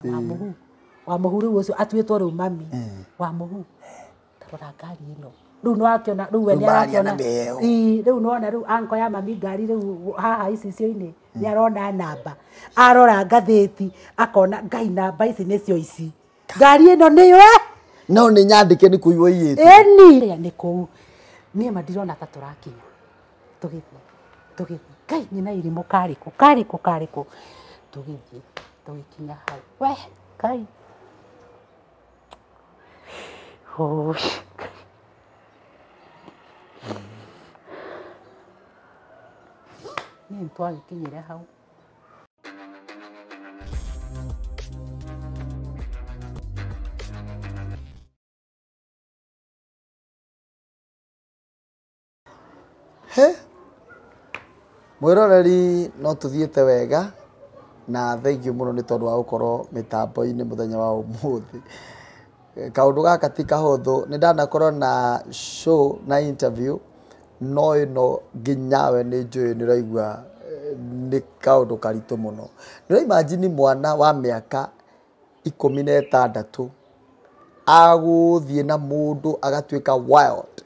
Wa mũhu, wa mũhu rĩu ũcio atuĩtwo rĩu mami wa mũhu, tarora ngari ĩno rĩu nĩwakĩona rĩu we Rĩu mararia na nĩarakĩona. mĩeo. Ii, rĩu nĩwona rĩu anko ya mami ngari rĩu haha icicio-inĩ nĩarona namba, arora ngathĩti akona ngai namba ici nĩcio ici, ngari ĩno nĩyo eh? No nĩ nyandĩke nĩ kũiywo iyĩtwo. Ĩni nĩ kũu niĩ ma ndirona ta tũrakinya, tũgĩthiĩ tũgĩthiĩ ngai nyina irimũ karĩkũ karĩkũ karĩkũ, tũgĩthiĩ tũgĩkinya hau we ngai. Hũi. Niĩ nĩtwagĩkinyire hau. He mwĩroreri, no tũthiĩte wega na thengiũ mũno nĩ tondũ wa gũkorwo mĩtambo-inĩ mũthenya wa ũmũthĩ. Kaũndũ gaka ti kahũthũ, nĩ ndanakorwo na show na interview, no ĩno nginya we nĩ njũĩ nĩ ũraigua nĩ kaũndũ karitũ mũno. Nĩ ũra imagine mwana wa mĩaka 16 agũthiĩ na mũndũ agatuĩka wild.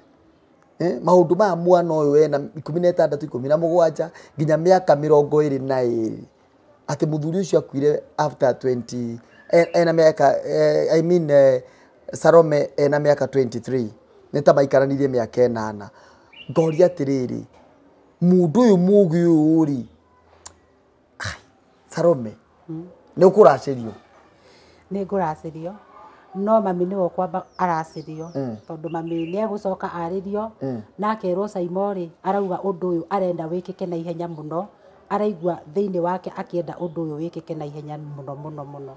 Maũndũ maya mwana ũyũ ena 16, 17 nginya mĩaka 22, atĩ mũthuri ũcio akuire after 20 ena mĩaka I mean Salome ena mĩaka 23, nĩ ta maikaranirie mĩaka 8. Ngoria atĩrĩrĩ, mũndũ ũyũ mũgĩ ũyũ rĩ, Salome nĩ ũkũracĩrio? Nĩ ngũracĩrio, no mami nĩwe ũkwamba aracĩrio, tondũ mami nĩ egũcoka arĩrio na akerwo Saimo rĩ arauga ũndũ ũyũ arenda wĩkĩke na ihenya mũno, araigua thĩinĩ wake akĩenda ũndũ ũyũ wĩkĩke na ihenya mũno mũno mũno.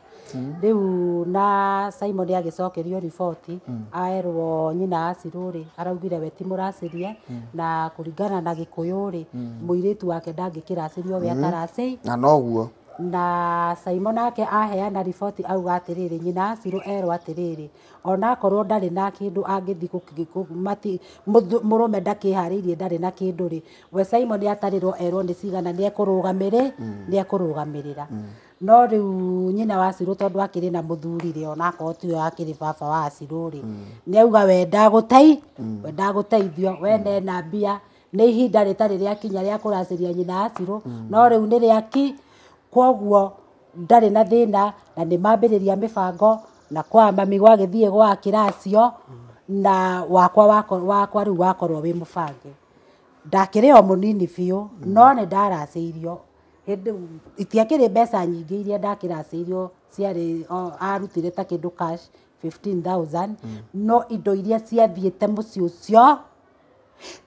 Rĩu na Saimo nĩ agĩcokerio riboti, aerwo nyina Acirũ rĩ araugire we ti mũracĩrie, na kũringana na Gĩkũyũ rĩ mũirĩtu wake ndangĩkĩracĩrio we ataracĩi. Na noguo. Na Saimo nake aheana riboti auga atĩrĩrĩ, nyina Acirũ erwo atĩrĩrĩ, onakorwo ndarĩ na kĩndũ angĩthiĩ mũrũme ndakĩharĩirie ndarĩ na kĩndũ rĩ, we Saimo nĩ atarĩrwo erwo nĩ cigana nĩ ekũrũgamĩrĩra. No rĩu nyina wa Acirũ tondũ akĩrĩ na mũthuri rĩ, onakorwo tiwe akĩrĩ baba wa Acirũ rĩ, nĩ auga we ndagũteithio, we nena mbia, nĩ ihinda rĩtarĩ rĩakinya rĩa kũracĩria nyina Acirũ, no rĩu nĩ rĩaki, koguo ndarĩ na thĩna, na nĩ mambĩrĩria mĩbango na kwa mami gwagĩthiĩ gwa kĩracio, na wakwa wakwa rĩu wakorwo wĩ mũbange. Ndakĩrĩ o mũnini biũ, no nĩ ndaracĩirio. Hĩndĩ itiakĩrĩ mbeca nyingĩ iria ndakĩracĩirio, ciarĩ arutire ta kĩndũ cash 15,000, no indo iria ciathiĩte mũciĩ ũcio,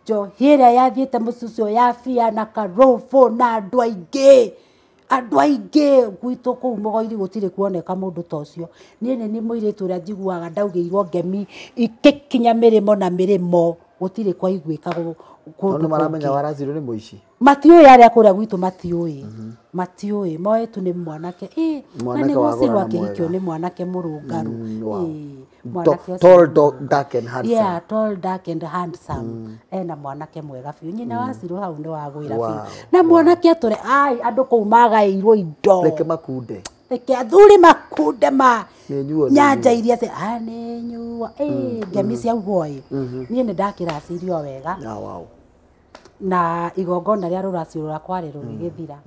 njohi ĩrĩa yathiĩte mũciĩ ũcio ya bia na karũbũ na andũ aingĩ, andũ aingĩ gwitũ kũu Mũgoiri gũtirĩ kuoneka mũndũ ta ũcio. Niĩ nĩ niĩ mũirĩtu ũrĩa njiguaga ndaugĩirwo ngemi ikĩkinya mĩrĩmo na mĩrĩmo, gũtirĩ kwaiguĩka kũndũ No nĩ maramenya kũngĩ. Waracirũ nĩ mũici? Matiũĩ, arĩa kũrĩa gwitũ matiũĩ, matiũĩ, moĩ tu nĩ mwanake. Na Mwanake nĩ wa gũcirwo gũra na akĩhikio mwega. nĩ mwanake mũrũngaru. Wow. Mwanake ũcio Tall, nĩ mũrũngaru. dark and handsome. Yeah, tall, dark and handsome. Ena mwanake mwega biũ. Nyina wa Acirũ hau nĩ wagwĩra biũ. Na mwanake atũre, ai, andũ kũu magaĩirwo indo. Reke makunde. Reke athuri makunde ma Nĩ nyuo, nĩ nyanja nyuo. iria nĩ nyuo. Ngemi ciaugwo ĩ. Niĩ nĩ ndakĩracĩirio wega. Ah, wow. Na igongona rĩa rũracio rwakwa rĩ rũgĩgĩthira.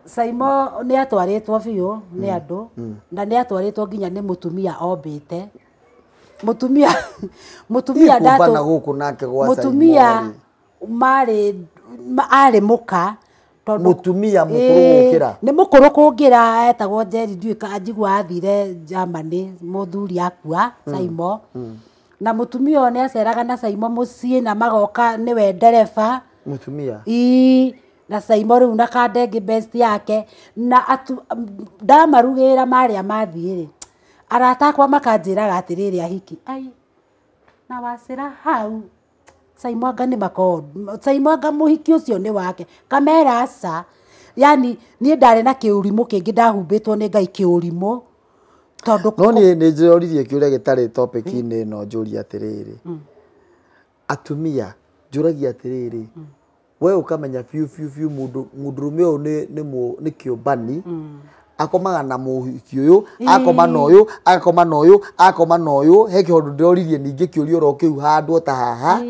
Saimo nĩ atwarĩtwo biũ nĩ andũ, na nĩ atwarĩtwo nginya nĩ mũtumia ombĩte. Mũtumia, mũtumia Ĩ, kũmbana ndatũ- gũkũ nake gwa Saimo mũtumia rĩ. arĩ mũka, tondũ Mũtumia mũkũrũ gũkĩra. Nĩ mũkũrũ kũngĩra, etagwo Njeri, ndiũĩ kana njigua athire Germany, mũthuri akua, Saimo. Na mũtumia ũyũ nĩ aceraga na Saimo mũciĩ na magoka nĩwe ndereba. Mũtumia. Ii, na Saimo rĩu na Kandenge best yake, na ndamarugĩra marĩa mathiĩ rĩ, arata akwa makanjĩraga atĩrĩrĩ ahiki, ai, na wacĩra hau, Saimo anga nĩ makoragwo, Saimo anga mũhiki ũcio nĩ wake, kamera aca. Yani niĩ ndarĩ na kĩũrimũ kĩngĩ ndahumbĩtwo nĩ Ngai kĩũrimũ, tondũ No niĩ nĩ njũririe kĩũria gĩtarĩ topic-inĩ ĩno, njũrie atĩrĩrĩ, atumia njũragia atĩrĩrĩ, we ũkamenya biũ biũ biũ mũndũrũme ũyũ nĩ kĩũmbani, Akomaga na mũhiki ũyũ, akoma na ũyũ, akoma na ũyũ, akoma na ũyũ. He kĩũndũ ndĩroririe ningĩ kĩũria oro kĩu handũ ta haha.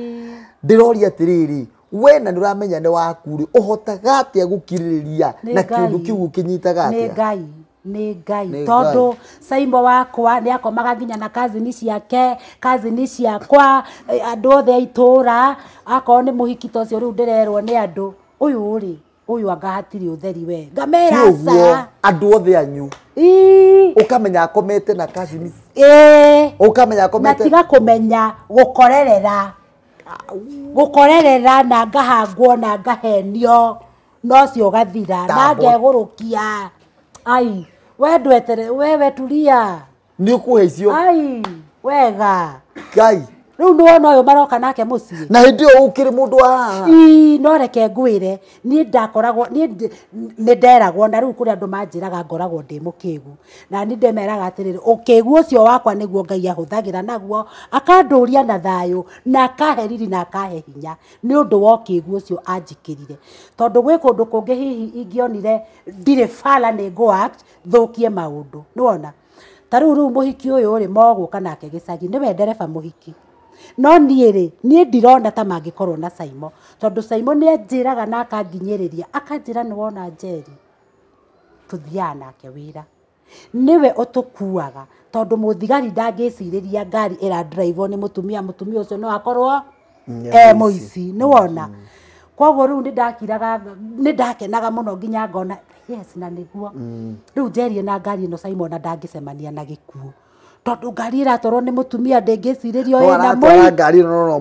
Ndĩroria atĩrĩrĩ, we na nĩũramenya nĩ waku rĩ, ũhotaga atĩa gũkirĩrĩria na kĩũndũ kĩu ũkĩnyitaga atĩa? Nĩ Ngai, nĩ Ngai. Tondũ Saimo wakwa nĩ akomaga nginya na kazini ciake, kazini ciakwa, andũ othe a itũra, akorwo nĩ mũhiki ta ũcio rĩu ndĩrerwo nĩ andũ, ũyũ rĩ, ũyũ anga hatirĩ ũtheri we. Ngamera aca. Andũ othe anyu. Ũkamenya akomete na kazini. Ũkamenya akomete. Na tiga kũmenya gũkorerera. Gũkorerera na ngahangwo na ngahenio no cio ũgathira na ngegũrũkia. Ai, we ndwetere, wewe tulia. Nĩ ũkũhe icio. Ai, wega. Ngai. Rĩu nĩ wona ũyũ maroka nake mũciĩ. Na hĩndĩ ĩyo ũkĩrĩ mũndũ wa haha. Ii, no reke ngwĩre, niĩ ndakoragwo, niĩ nĩ nderagwo na rĩu kũrĩ andũ manjĩraga ngoragwo ndĩ mũkĩgu. Na niĩ ndemeraga atĩrĩrĩ, ũkĩgu ũcio wakwa nĩguo Ngai ahũthagĩra naguo, akandũria na thayũ, na akahe riri na akahe hinya, nĩ ũndũ wa ũkĩgu ũcio anjĩkĩrire. Tondũ gwĩ kũndũ kũngĩ hihi ingĩonire ndirĩ bala nĩ ngũ act, thũkie maũndũ. Nĩ wona? Ta rĩu mũhiki ũyũ rĩ, mogũka nake gĩcagi, nĩwe ndereba mũhiki. No niĩ rĩ, niĩ ndirona ta mangĩkorwo na Saimo, tondũ Saimo nĩ anjĩraga na akanginyĩrĩria, akanjĩra nĩ wona Njeri, tũthiaga nake wĩra. Nĩwe ũtũkuaga, tondũ mũthigari ndangĩcirĩria ngari ĩradrivewo nĩ mũtumia, mũtumia ũcio no akorwo e mũici, nĩ wona. Koguo rĩu nĩndakiraga, nĩndakenaga mũno nginya ngona, yes, na nĩguo. Rĩu Njeri na ngari ĩno Saimo ona ndangĩcemania na gĩkuũ. Tondũ ngari ĩratwarwo nĩ mũtumia ndĩngĩcirĩrio ĩna mũi. Ngari ĩno no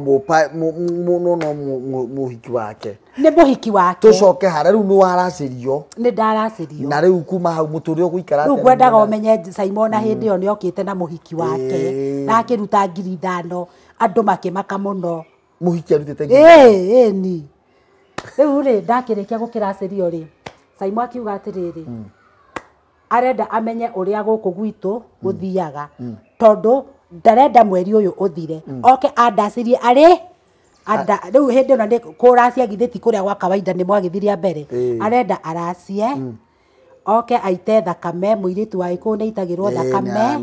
mũhiki wake. Nĩ mũhiki wake. Tũcoke harĩa rĩu nĩ waracĩrio. Nĩ ndaracĩrio. Na rĩu kuma hau mũtũrĩre ũgũikara atĩa? Rĩu ngwendaga ũmenye Saimo na hĩndĩ ĩyo nĩ okĩte na mũhiki wake. Na akĩruta 5,000, andũ makĩmaka mũno. Mũhiki arutĩte 5,000? Ĩĩ, ni. Rĩu rĩ, ndakĩrĩkia gũkĩracĩrio rĩ, Saimo akiuga atĩrĩrĩ, arenda amenye ũrĩa gũkũ gwitũ gũthiaga, tondũ ndarenda mweri ũyũ ũthire, oke andacĩrie arĩ rĩu hĩndĩ ĩno nĩ kũracia githĩ ti kũrĩa gwa kawaida nĩ mwagĩthirie mbere, arenda aracie, oke aite thakame, mũirĩtu wa Gĩkũyũ nĩ aitagĩrwo thakame,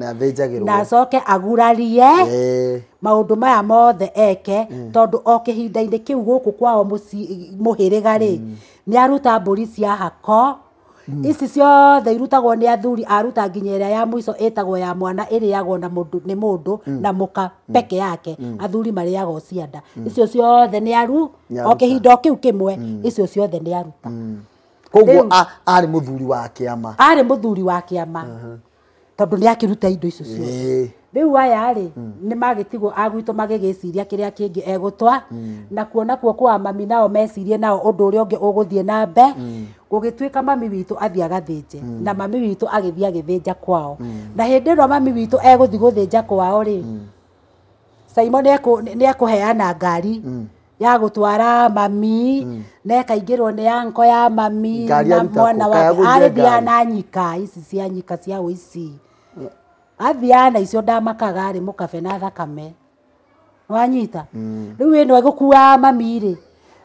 na acoke agurarie, maũndũ maya mothe eke, tondũ o kĩhinda-inĩ kĩu gũkũ kwao mũhĩrĩga rĩ, nĩ aruta mbũri cia hako, ici ciothe irutagwo nĩ athuri, aruta nginya ĩrĩa ya mũico ĩtagwo ya mwana ĩrĩagwo na mũndũ nĩ mũndũ na mũka peke yake, athuri marĩaga o cianda, icio ciothe nĩ aru o kĩhinda o kĩu kĩmwe, icio ciothe nĩ aruta. Koguo arĩ mũthuri wa kĩama. Arĩ mũthuri wa kĩama, tondũ nĩ akĩruta indo icio ciothe. Rĩu aya rĩ, nĩ magĩtigwo a gwitũ magĩgĩciria kĩrĩa kĩngĩ egũtwa, na kuona kuo kwa mami nao mecirie nao ũndũ ũrĩa ũngĩ ũgũthiĩ na mbe, gũgĩtuĩka mami witũ athiĩ agathĩnje, na mami witũ agĩthiĩ agĩthĩnja kwao. Na hĩndĩ ĩno mami witũ egũthiĩ gũthĩnja kwao rĩ, Saimo nĩ ekũheana ngari ya gũtwara mami, na ĩkaingĩrwo nĩ anko ya mami, na mwana wake. Agĩthiaga na nyika, ici cia nyika cia ũici. Athiaga na icio ndamakaga rĩ, mũkabe na thakame. Wanyita? Rĩu ĩno ĩgũkua mami rĩ,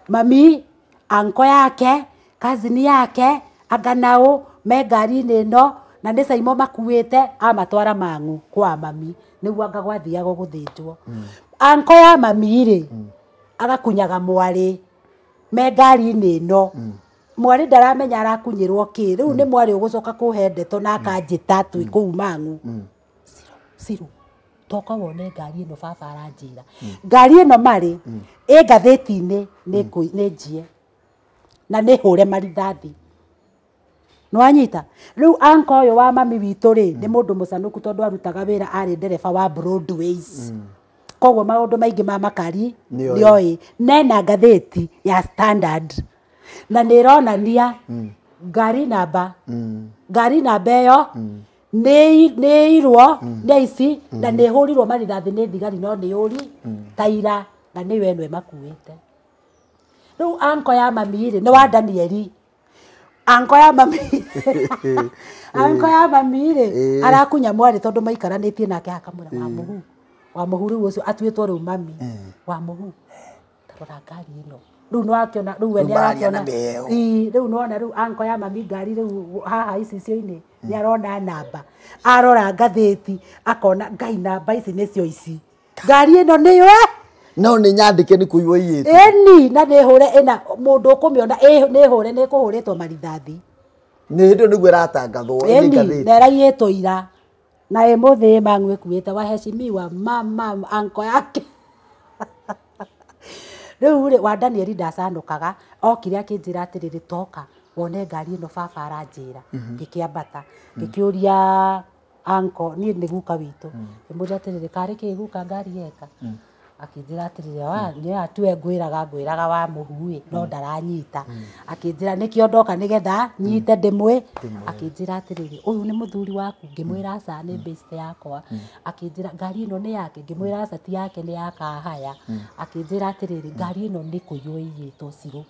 mami, anko yake, kazini yake, anga nao, me ngari-inĩ ĩno, na nĩ Saimo makuĩte, amatwara Mang'u kwa mami, nĩguo anga gwathiaga gũthĩnjwo. Anko ya mami rĩ, agakunyaga mwarĩ, me ngari-inĩ ĩno. Mwarĩ ndaramenya arakunyĩrwo kĩ, rĩu nĩ mwarĩ ũgũcoka kũhe ndeto na akanjĩta twĩ kũu Mang'u. Ciro, toka wone ngari ĩno baba aranjĩra. Ngari ĩno marĩ, ĩ ngathĩti-inĩ nĩ njie, na nĩ hũre marithathi. Nĩ wanyita? Rĩu anko ũyũ wa mami witũ rĩ, nĩ mũndũ mũcanũku tondũ arutaga wĩra arĩ ndereba wa Broadways. Koguo maũndũ maingĩ ma makari nĩoĩ. Nena ngathĩti ya Standard. Na nĩ ĩronania ngari namba. Ngari namba ĩyo nĩ ĩirwo nĩ aici na nĩ ĩhũrirwo marithathi nĩ thigari no nĩ ũri taira na nĩyo ĩno ĩmakuĩte. Rĩu anko ya mami rĩ, nĩ wa Danieli. Anko ya mami anko ya mami rĩ, arakunya mwarĩ tondũ maikaranĩtie nake akamwĩra wa mũhu. Wa mũhu rĩu ũcio atuĩtwo rĩu mami. Wa mũhu. Tarora ngari ĩno. Rĩu nĩwakĩona rĩu we Rĩu mararia na nĩarakĩona mĩheo. Ii, rĩu nĩwona rĩu anko ya mami ngari rĩu haha icicio-inĩ nĩarona namba arora ngathĩti akona ngai namba ici nĩcio ici ngari ĩno nĩyo No nĩ nyandĩke nĩ kũiywo iyĩtwo. Ĩni na nĩ hũre ĩna mũndũ ũkũmĩona nĩ hũre nĩ kũhũrĩtwo marithathi. Nĩ hĩndĩ ĩyo nĩguo ĩratangathwo ĩ Ĩni ngathĩti. na ĩraiyĩtwo ira na ĩmũthĩ mang'u ĩkuĩte waheshimiwa mama anko yake. Rĩu rĩ wa Daniel ndacanũkaga okire akĩnjĩra atĩrĩrĩ toka wone ngari ĩno baba aranjĩra ngĩkĩambata ngĩkĩũria anko niĩ nĩ guka witũ ngĩmũria atĩrĩrĩ karĩ kĩ guka ngari yeka akĩnjĩra atĩrĩrĩ wa nĩ atue ngwĩraga wa mũhu ĩ no ndaranyita akĩnjĩra nĩkĩo ndoka nĩgetha nyite ndĩmwĩ akĩnjĩra atĩrĩrĩ ũyũ nĩ mũthuri waku ngĩmwĩra aca nĩ best yakwa akĩnjĩra ngari ĩno nĩ yake ngĩmwĩra aca ti yake nĩ ya kahaya akĩnjĩra atĩrĩrĩ ngari ĩno nĩ kũiywo ĩiyĩtwo Cirũ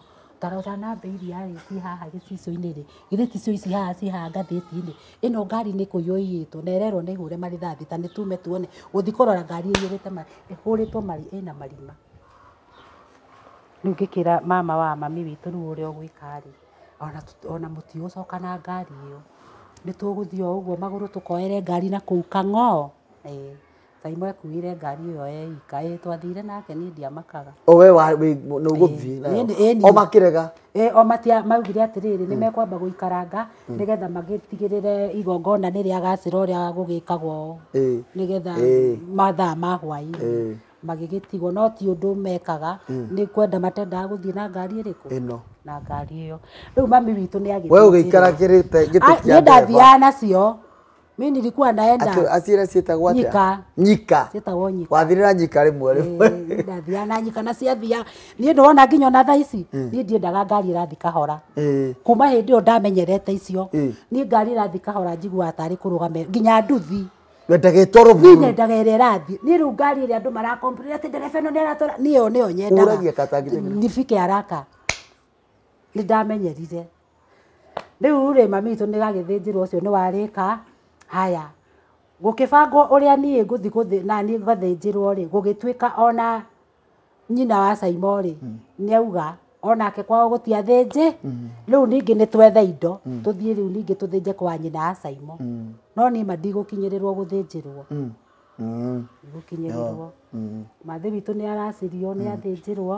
tarora namba iria rĩ ci haha gĩcicio-inĩ rĩ githĩ ticio ici haha ci haha ngathĩti-inĩ ĩno ngari nĩ kũiywo ĩiyĩtwo na ĩrerwo nĩ hũre marithathi ta nĩ tume tuone gũthiĩ kũrora ngari ĩiyũrĩte ĩhũrĩtwo ĩna marima. Rĩu ngĩkĩra mama wa mami witũ rĩu ũrĩa ũgwĩka rĩ ona mũtigũcoka na ngari ĩyo nĩ tũgũthiĩ o ũguo magũrũ tũkoere ngari na kũu Kang'oo. Saimo ekuire ngari ĩyo eika twathire nake niĩ ndiamakaga. O we nĩ ũgũthiĩ nayo. O makĩrega. O matia maugire atĩrĩrĩ nĩ mekwamba gũikaranga nĩgetha magĩtigĩrĩre igongona nĩ rĩagacĩra ũrĩa gũgĩkagwo nĩgetha mathaa ma hwaĩ-inĩ magĩgĩtigwo no ti ũndũ mekaga nĩ kwenda matendaga gũthiĩ na ngari ĩrĩkũ ĩno na ngari ĩyo. Rĩu mami witũ nĩ agĩthĩnjĩrwo. We ũgĩikara kĩrĩte gĩtĩ kĩa ndereba. Ndathiaga nacio. Mimi nilikuwa naenda Acira ciĩtagwo atĩa? Nyika. Nyika. Ciĩtagwo Nyika. Wathire na Nyika rĩmwe rĩmwe. Ndathiaga na Nyika na ciathia. Niĩ ndĩrona nginya ona thaa ici niĩ ndiendaga ngari ĩrathiĩ kahora. Kuma hĩndĩ ĩyo ndamenyerete icio niĩ ngari ĩrathiĩ kahora njiguaga tarĩ kũrũgama nginya nduthi. Wendaga ĩtwarwo Niĩ nyendaga ĩrĩa ĩrathiĩ. Niĩ rĩu ngari ĩrĩa andũ mara complain atĩ ndereba ĩno nĩ aratwara niĩ ĩyo nĩyo nyendaga. Ũragia katangi. Nifike haraka. Nĩ ndamenyerire. Rĩu rĩ mami witũ nĩ agĩthĩnjĩrwo ũcio nĩ warĩka. Haya gũkĩbangwo ũrĩa niĩ ngũthiĩ gũthĩ na niĩ ngathĩnjĩrwo rĩ gũgĩtuĩka ona nyina wa Saimo rĩ nĩauga onake kwao gũtiathĩnjĩ rĩu ningĩ nĩ twethe indo tũthiĩ rĩu ningĩ tũthĩnje kwa nyina wa Saimo no niĩ ma ndigũkinyĩrĩrwo gũthĩnjĩrwo ndigũkinyĩrĩrwo mathĩ witũ nĩ aracĩrio nĩ athĩnjĩrwo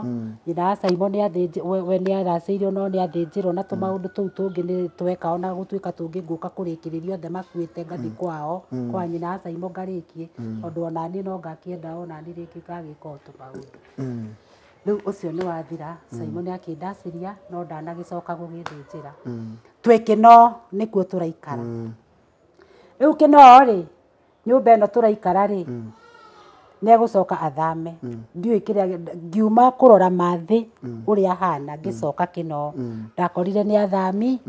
nyina wa Saimo nĩ athĩnjĩ we nĩ aracĩirio no nĩ athĩnjĩrwo na tũmaũndũ tũu tũngĩ nĩ tweka ona gũtuĩka tũngĩ ngũka kũrĩkĩrĩria othe makuĩte ngathiĩ kwao kwa nyina wa Saimo ngarĩkie tondũ ona niĩ no ngakĩenda ona niĩ rĩngĩ ngagĩka o tũmaũndũ. Rĩu ũcio nĩ wathira Saimo nĩ akĩndacĩria no ndanagĩcoka gũgĩthĩnjĩra. Twĩ Kĩnoo nĩkuo tũraikara. Rĩu Kĩnoo rĩ nyũmba ĩno tũraikara rĩ nĩ egũcoka athame ndiũĩ kĩrĩa ngiuma kũrora mathĩ ũrĩa ahana ngĩcoka Kĩnoo ndakorire nĩ athami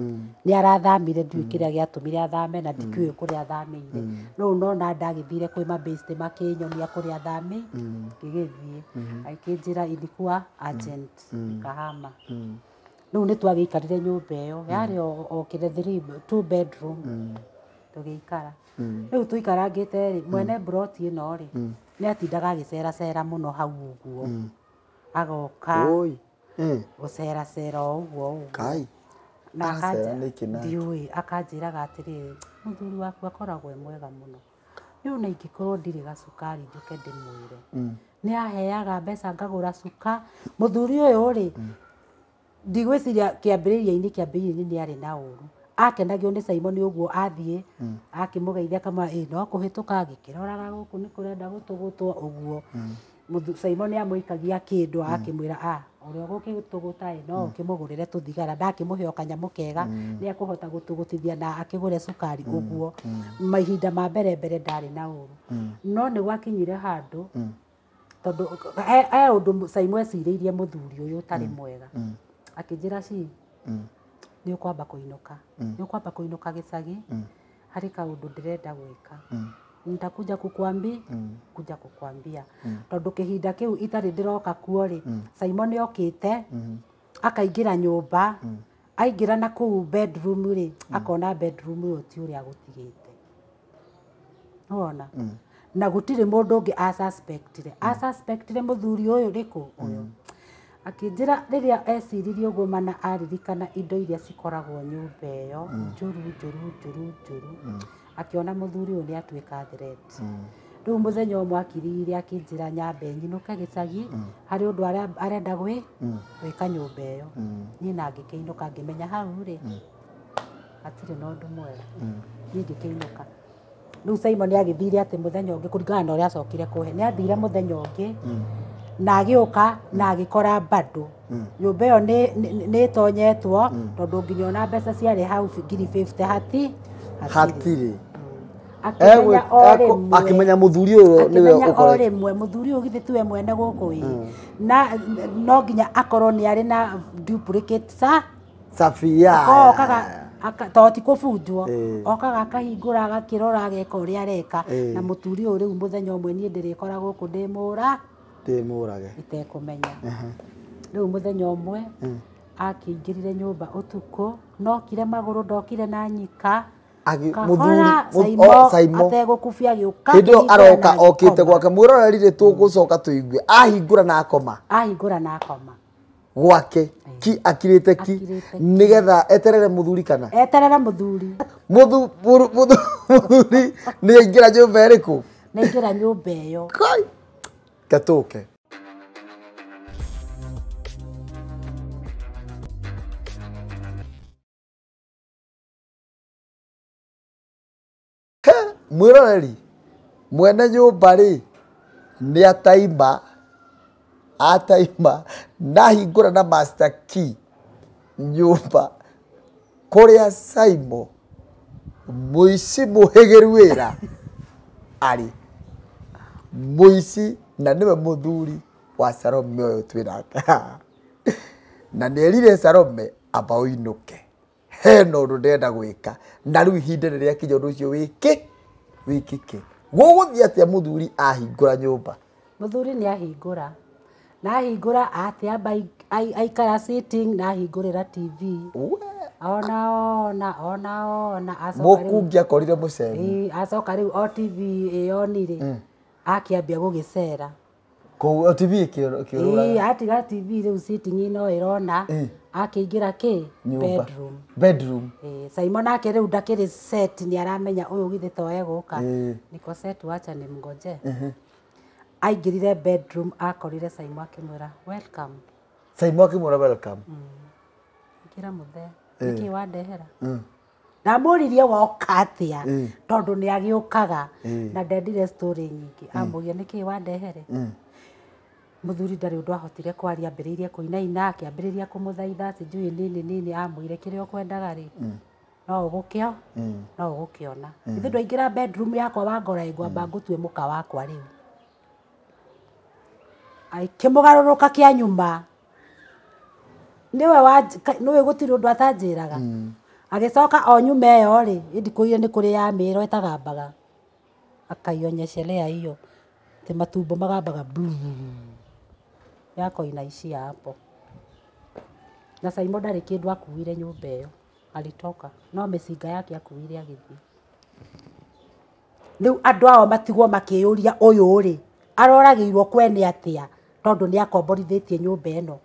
nĩ arathamire ndiũĩ kĩrĩa gĩatũmire athame na ndikĩũĩ kũrĩa athamĩire rĩu nona ndagĩthire kwĩ mabĩcitĩ makĩnyonia kũrĩa athami ngĩgĩthiĩ agĩkĩnjĩra ilikuwa agent nikahama. Rĩu nĩ twagĩikarire nyũmba ĩyo yarĩ o kĩrĩa 2 bedroom tũgĩikara. Rĩu tũikarangĩte rĩ mwene broti ĩno rĩ nĩ atindaga agĩceracera mũno hau ũguo agoka gũceracera o ũguo ũguo Kai. na ndiũĩ akanjĩraga atĩrĩrĩ mũthuri waku akoragwo e mwega mũno rĩu ona ingĩkorwo ndirĩ gacukari njũke ndĩmwĩre nĩ aheaga mbeca ngagũra cuka mũthuri ũyũ rĩ ndigwĩciria kĩambĩrĩria-inĩ nĩ arĩ na ũru akenagio nĩ Saimo nĩ ũguo athiĩ akĩmũgeithia akamwĩra no kũhĩtũka agĩkĩroraga gũkũ nĩ kũrenda gũtũgũtwo ũguo Saimo nĩ amũikagia kĩndũ akĩmwĩra ũrĩa ũgũkĩtũgũta ĩ no ũkĩmũgũrĩre tũthigara ndakĩmũhe o kanyamũ kega nĩ ekũhota gũtũgũtithia na akĩgũre cukari ũguo mahinda ma mbere mbere ndarĩ na ũru no nĩ gwakinyire handũ tondũ he ũndũ Saimo ecirĩirie mũthuri ũyũ ũtarĩ mwega akĩnjĩra ci nĩ ũkwamba kũinũka nĩ ũkwamba kũinũka gĩcagi harĩ kaũndũ ndĩrenda gwĩka nitakuja kukwambia kuja kukwambia tondũ kĩhinda kĩu itarĩ ndĩroka kuo rĩ Saimo nĩ okĩte akaingĩra nyũmba aingĩra na kũu bedroom rĩ akona bedroom ĩyo ti ũrĩa agũtigĩte nĩwona na gũtirĩ mũndũ ũngĩ asuspectire mũthuri ũyũ rĩkũ ũyũ Akĩnjĩra rĩrĩa eciririe ũguo mana aririkana indo iria cikoragwo nyũmba ĩyo njũru njũru njũru njũru, akĩona mũthuri ũyũ nĩ atuĩka threat. Rĩu mũthenya ũmwe akirire akĩnjĩra nyambe nyinũke gĩcagi harĩ ũndũ arenda gwĩka nyũmba ĩyo. Niĩ na ngĩkĩinũka ngĩmenya hau rĩ hatirĩ na ũndũ mwega. Niĩ ngĩkĩinũka. Rĩu Simon agĩthire atĩ mũthenya ũngĩ kũringana na ũrĩa acokire kũhe, nĩ athire mũthenya ũngĩ na agĩũka na agĩkora bado nyũmba ĩyo nĩ ĩtonyetwo tondũ nginya ona mbeca ciarĩ hau 50,000 hatirĩ. Akĩmenya o rĩmwe, akĩmenya mũthuri ũyũ nĩwe ũkoretwo. O rĩmwe mũthuri ũyũ githĩ tiwe mwene gũkũ ĩ, na no nginya akorwo nĩ arĩ na duplicate Safia. Okaga to ti kũbunjwo, okaga akahingũra agakĩrora ageka ũrĩa areka. Na mũthuri ũyũ rĩu mũthenya ũmwe niĩ ndĩrĩkora gũkũ ndĩmũra ndĩmũrage itekũmenya. Rĩu mũthenya ũmwe akĩingĩrire nyũmba ũtukũ, nokire magũrũ ndokire na nyika. Mũthuri ategũkubia agĩũka hĩndĩ ĩyo aroka okĩte gwake mwĩroreri rĩ tũgũcoka tũigue ahingũra na akoma, ahingũra na akoma gwake ki akirĩte ki nĩgetha eterere mũthuri kana eterere mũthuri. Mũthuri nĩ aingĩra nyũmba ĩrĩkũ? Nĩ aingĩra nyũmba ĩyo. Gatũke. Mwĩroreri mwene nyũmba rĩ nĩ ataima na ahingũra na master key nyũmba kũrĩa Simon mũici mũhĩgĩru wĩra arĩ mũici na nĩwe mũthuri wa Salome ũyũ twĩ nake. Na nĩ erire Salome amba ũinũke hena ũndũ ndĩrenda gwĩka na rĩu ihinda nĩ rĩakinya ũndũ ũcio wĩkĩke. Gũgũthiĩ atĩa mũthuri ahingũra nyũmba? Mũthuri nĩ ahingũra na ahingũra atĩ amba aikara sitting na ahingũrĩra TV ona ona ona ona acoka rĩu mũkungi akorire mũcemi acoka rĩu o TV ĩyo nĩ akĩambia gũgĩcera kũu TV ĩkĩũrũra atiga TV rĩu sitting no ĩrona akĩingĩra kĩ bedroom. Simon nake rĩu ndakĩrĩ set nĩ aramenya ũyũ githĩ to egũka niko set wacha ni mngoje. Aingĩrire bedroom akorire Simon akĩmwĩra welcome. Simon akĩmwĩra welcome. Ingĩra mũthee nĩkĩ wandehera? Ndamũririe woka atĩa tondũ nĩ agĩũkaga na ndendire story nyingĩ. Amũria nĩkĩ wandehere? Mũthuri ndarĩ ũndũ ahotire kwaria, ambĩrĩirie kũinaina akĩambĩrĩria kũmũthaitha sijui nini nini. Amwĩre kĩrĩa ũkwendaga rĩ no ũgũkĩo no ũgũkĩona. Ithuĩ ndwaingĩra bedroom yakwa wangora ngwamba ngũtue mũka wakwa rĩu. Akĩmũgarũrũka kĩa nyuma nĩwe nĩwe gũtirĩ ũndũ atanjĩraga. Agĩcoka o nyuma ĩyo rĩ ĩndikũire nĩ kũrĩ ya mĩro ĩtagambaga akaionyeshelea hiyo te matumbo magambaga yako inaishia hapo. Na Simon ndarĩ kĩndũ akuire nyũmba ĩyo alitoka no mĩcinga yake akuire agĩthiĩ. Rĩu andũ ao matigwo makĩyũria ũyũ rĩ aroragĩirwo kwene atĩa tondũ nĩ akomborithĩtie nyũmba ĩno.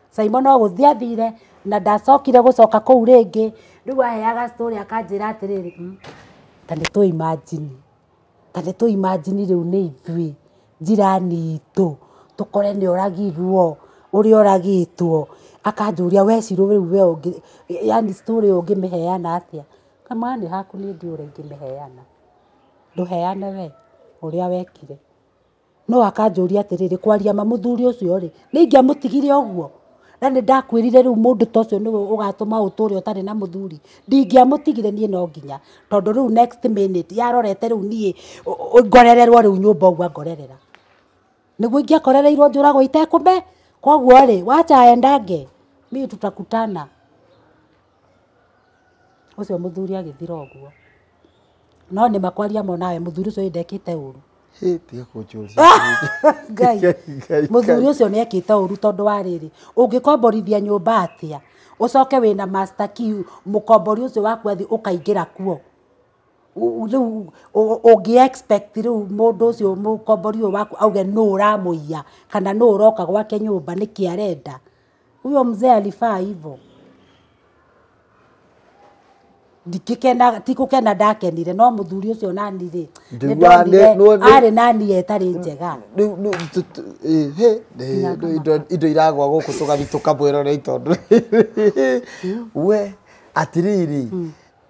Simon no gũthiĩ athire na ndacokire gũcoka kũu rĩngĩ. Rĩu aheaga story akanjĩra atĩrĩrĩ ta nĩ tũ imagine ta nĩ tũ imagine rĩu nĩ ithuĩ njirani itũ tũkore nĩ oragirwo ũrĩa oragĩtwo. Akanjũria we Shiro rĩu we ũngĩ yani story ũngĩmĩheana atĩa? Kama nĩ haku nĩ ndiũ ũrĩa ingĩmĩheana, ndũheane we ũrĩa wekire. No akanjũria atĩrĩrĩ kwaria ma mũthuri ũcio rĩ nĩ ingĩamũtigire ũguo? Na nĩ ndakwĩrire rĩu mũndũ ta ũcio nĩwe ũgatũma ũtũre ũtarĩ na mũthuri. Ndingĩamũtigire niĩ no nginya tondũ rĩu next minute yarorete rĩu niĩ ngorererwo rĩu nyũmba ũguo angorerera nĩguo ingĩakorereirwo njũragwo itekũme. Koguo rĩ wacha aendange mi tutakutana. Ũcio mũthuri agĩthira ũguo. No nĩ makwaria monawe mũthuri ũcio ndekĩte ũru. Tiga kũnjũria. Ngai mũthuri ũcio nĩ ekĩte ũru tondũ wa rĩrĩ ũngĩkomborithia nyũmba atĩa ũcoke wĩna master key mũkombori ũcio waku athi ũkaingĩra kuo rĩu ũngĩ expect rĩu mũndũ ũcio mũkombori ũyũ waku auge nũ ũramũiya kana nũ ũroka gwake nyũmba nĩkĩ arenda. Huyo mzee alifaa hivyo. Ndikikena tikukena ndakenire no muthuri ucio nani ri ari nani etari njega indo iragwa guku tugathi tukamwirore tondu we atiriri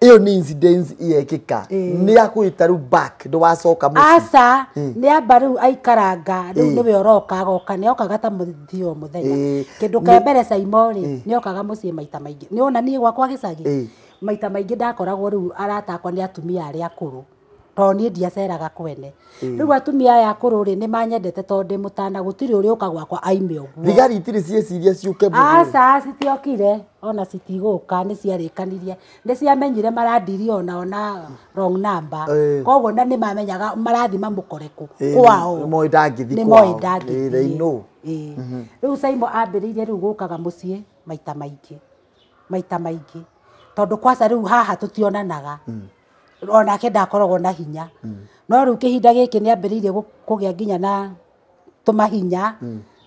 iyo ni incidents iyekika ni akwita riu back ndwacoka mucii aca ni amba riu aikaranga riu niwe uroka agoka ni okaga ta muthio muthenya kindu kia mbere Saimo ri ni okaga mucii maita maingi ni ona nie gwakwa gicagi maita maingi ndakoragwo riu arata akwa ni atumia aria akuru to nie ndiaceraga kwene riu atumia aya akuru ri ni manyendete tondu ndi mutana gutiri uri uka gwakwa aime uguo thigari itiri cieciria ciuke muno aca citiokire ona citiguka ni ciarikanirie ni ciamenyire marandiri ona wrong number koguo na ni mamenyaga marathi mamukore ku kwao ni moi ndangithi kwao they know riu Saimo ambiririe riu gukaga mucii maita maingi tondu kwaca riu haha tutionanaga onake ndakoragwo na hinya no riu kihinda giki ni ambiririe kugia nginya na tumahinya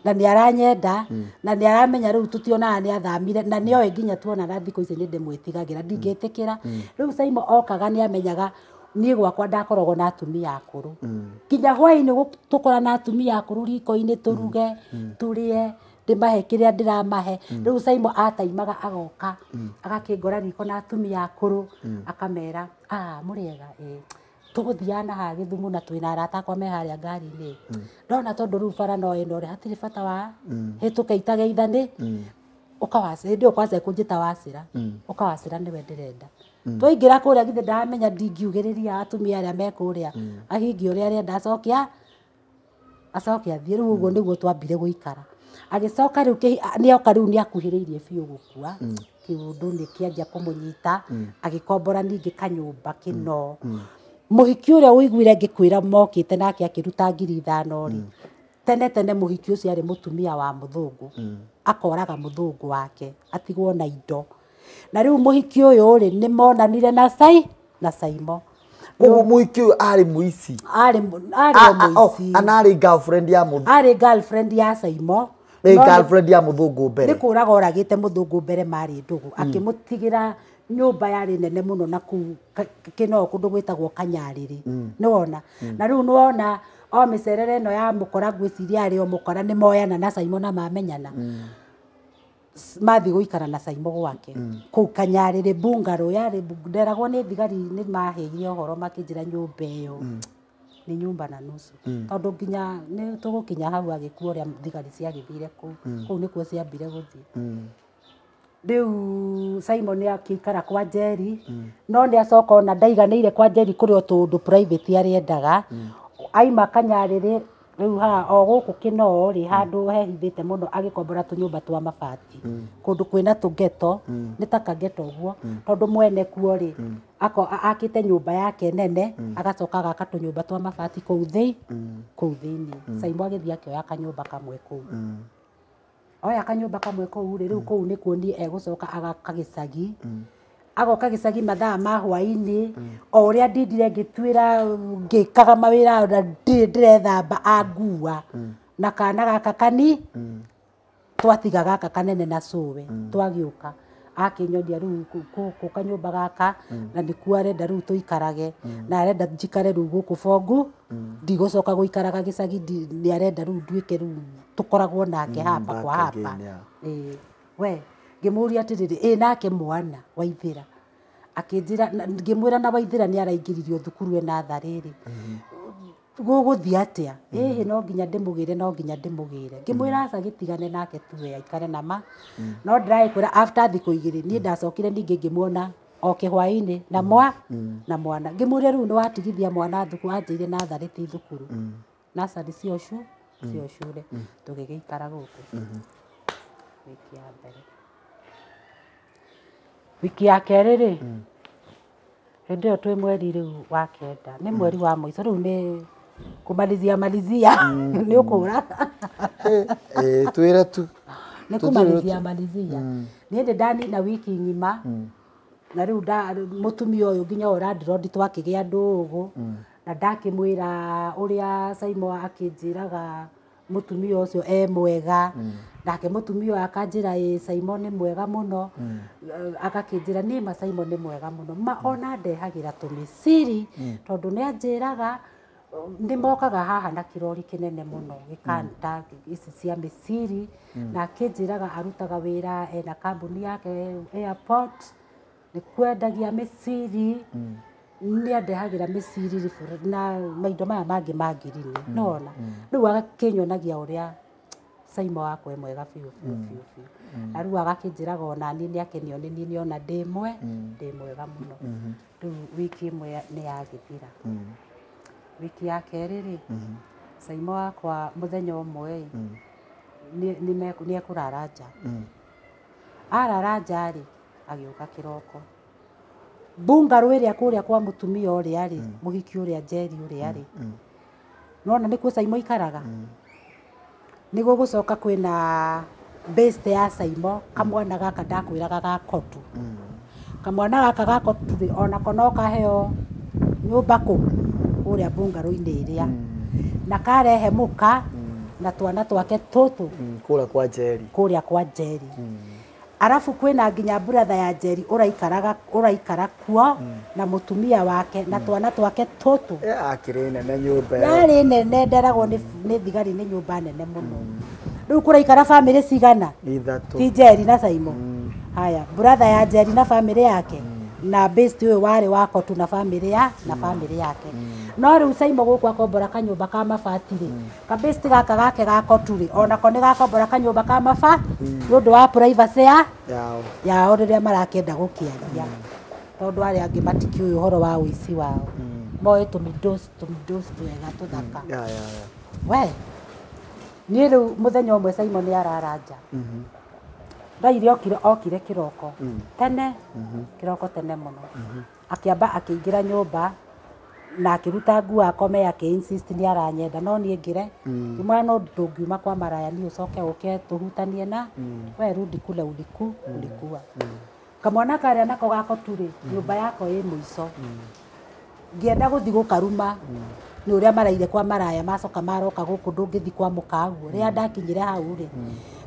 na ni aranyenda na ni aramenya riu tutionaga ni athamire na nioe nginya tuonana thiku ici ni ndimwitigagira ndingitikira riu Saimo okaga ni amenyaga nie gwakwa ndakoragwo na atumia akuru nginya hwaini tukora na atumia akuru riko-ini turuge turie ndimahe kiria ndiramahe riu Saimo ataimaga agoka agakingora riko na atumia akuru akamera muriega tuguthiana na haha Githumu na twina arata akwa me haria ngari-ini ndona tondu riu bara no ino ri hatiri bata wa hituke itageithani ukawacira hindi ukwaca kunjita wacira ukawacira niwe ndirenda twaingira kuria githe ndamenya ndingiugiriria atumia aria me kuria ahingie uria arenda acokia athie riu uguo niguo twambire guikara agicoka riu nioka riu niakuhiriirie biu gukua kiundu ni kianjia kumunyita agikombora ningi kanyumba kino muhiki uria uiguire ngikwira mokite nake akiruta 5,000 ri tene tene muhiki ucio ari mutumia wa muthungu akoraga muthungu wake atigwo na indo na riu muhiki uyu ri ni monanire na na Saimo koguo muhiki uyu ari muici ari muici ana ari girlfriend ya muthungu ari girlfriend ya Saimo ni girlfriend ya muthungu mbere ni kuraga oragite muthungu mbere mari ndugu akimutigira nyumba yari nene muno na ku kino kundu gwitagwo Kanyariri ni wona na riu ni wona o micerere ino ya mukora ngwiciria ari o mukora ni moyana na Saimo na mamenyana mathi guikara na Saimo gwake kuu Kanyariri bungaro yari nderagwo ni thigari ni maheire uhoro makinjira nyumba iyo ni nyumba na nusu tondu nginya ni tugukinya hau agikua uria thigari ciagithire kuu kuu nikuo ciambire guthii riu Simon ni akiikara kwa Njeri no ni acoka ona ndaiganĩire kwa Njeri kuri o tũndũ private arĩendaga aima Kanyarĩrĩ riu ha o gũkũ Kĩnoo rĩ handũ hehithĩte mũno agĩkombora tũnyũmba twa mabati kũndũ kwĩna tũgeto nĩ ta kageto ũguo tondũ mwene kuo rĩ akĩte nyũmba yake nene agacoka agaka tũnyũmba twa mabati kũu thĩinĩ Saimo agĩthiĩ akĩoya kanyũmba kamwe kũu oya kanyũmba kamwe kũu rĩ rĩu kũu nĩkuo niĩ egũcoka agaka gĩcagi agoka gĩcagi mathaa ma hwaĩ-inĩ o ũrĩa ndindire ngĩtuĩra ngĩkaga mawĩra na ndirĩ ndĩrethamba angua na kana gaka kani twatiga gaka kanene na cũwe twagĩũka akĩnyonia rĩu gũkũ kanyũmba gaka na nĩkuo arenda rĩu tũikarage na arenda njikare rĩu gũkũ bongu ndigũcoka gũikaraga gĩcagi nĩ arenda rĩu nduĩke rĩu tũkoragwo nake hapa kwa hapa we ngĩmũria atĩrĩrĩ ĩ nake mwana Waithĩra akĩnjĩra ngĩmwĩra na Waithĩra nĩ araingĩririo thukuru ena tharĩrĩ gũgũthiĩ atĩa ĩhĩ no nginya ndĩmũgĩre no nginya ndĩmũgĩre ngĩmwĩra aca gĩtigane nake tuwe aikare na ma no ndĩragĩkwĩra after thikũ igĩrĩ niĩ ndacokire ningĩ ngĩmuona o kĩhwaĩ-inĩ na na mwana ngĩmũria rĩu nĩ watigithia mwana thukuru anjĩire natharĩ ti thukuru nacarĩ cio cure tũgĩgĩikara gũkũ wiki ya mbere wiki ya kerĩ rĩ hĩndĩ ĩyo twĩ mweri rĩu wa kenda nĩ mweri wa mũico rĩu nĩ kumalizia malizia nĩ ũkũra twĩre tu nĩ kumalizia malizia niĩ ndĩ ndanina wiki ng'ima na rĩu mũtumia ũyũ nginya ũyũ landlord twakĩgĩa ndũgũ na ndakĩmwĩra ũrĩa Saimo akĩnjĩraga Mũtumia ũcio e mwega. Nake mũtumia ũyũ akanjĩra ĩ Simon nĩ mwega mũno. Agakĩnjĩra niĩ ma Simon nĩ mwega mũno. Ma ona ndehagĩra tũmĩciri tondũ nĩ anjĩraga nĩ mokaga haha na kĩrori kĩnene mũno gĩkanta ici cia mĩciri na akĩnjĩraga arutaga wĩra ena kambuni yake airport nĩ kwendagia mĩciri nĩ andehagĩra mĩciri na maindo maya mangĩ ma ngirini nona rĩu agakĩnyonagia ũrĩa Simon wakwa e mwega biũ biũ biũ biũ na rĩu agakĩnjĩraga ona niĩ nĩ akenio nĩ niĩ nĩona ndĩ mwega mũno. Rĩu wiki ĩmwe nĩ yagĩthira. Wiki ya kerĩ rĩ Simon wakwa mũthenya ũmwe nĩ ekũrara nja. Arara nja rĩ agĩũka kĩroko bungarũ ĩrĩa kũrĩa kwa mũtumia ũrĩa rĩ mũhiki ũrĩa Njeri ũrĩa rĩ nona nĩkuo Simon ikaraga nĩguo gũcoka kwĩna best ya Simon kamwana gaka ndakwĩraga ga Kotu. Kamwana gaka ga Kotu rĩ onako no kaheo nyũmba kũ kũrĩa bungarũ-inĩ ĩrĩa na karehe mũka na twana twake tũtũ kũrĩa kwa Njeri kũrĩa kwa Njeri. Arafu kwĩna nginya brother ya Njeri ũraikara kuo na mũtumia wake na twana twake tũtũ. Akĩrĩ nene nyũmba ĩyo. Yarĩ nene nderagwo nĩ thigari nĩ nyũmba nene mũno. Rĩu kũraikara bamĩrĩ cigana? Ithatũ. Ti Njeri na Simon. Haya, brother ya Njeri na bamĩrĩ yake na best ũyũ warĩ wa Kotu na bamĩrĩ ya na bamĩrĩ yake. No rĩu Simon gũkũ akombora kanyũmba ka mabati rĩ ka best gaka gake ga Kotu rĩ onako nĩ gakombora kanyũmba ka mabati nĩ ũndũ wa privacy ya yao rĩrĩa marakĩenda gũkĩaria tondũ arĩa angĩ matikĩũĩ ũhoro wa ũici wao moĩ tũmĩndoci twega tũthaka. We niĩ rĩu mũthenya ũmwe Simon nĩ arara nja. Ndaire okire kĩroko tene kĩroko tene mũno akĩamba akĩingĩra nyũmba na akĩruta nguo akome akĩ insist nĩ aranyenda no niĩ ngĩre ngĩmwĩra no ndũngiuma kwa maraya niĩ ũcoke ũke tũhutanie na we rudi kule uliku ulikuwa. Kamwana karĩa nako ga Kotu rĩ nyũmba yako ĩ mũico ngĩenda gũthiĩ gũkaruma nĩ ũrĩa maraire kwa maraya macoka maroka gũkũ ndũngĩthiĩ kwa mũkaguo. Rĩrĩa ndakinyire hau rĩ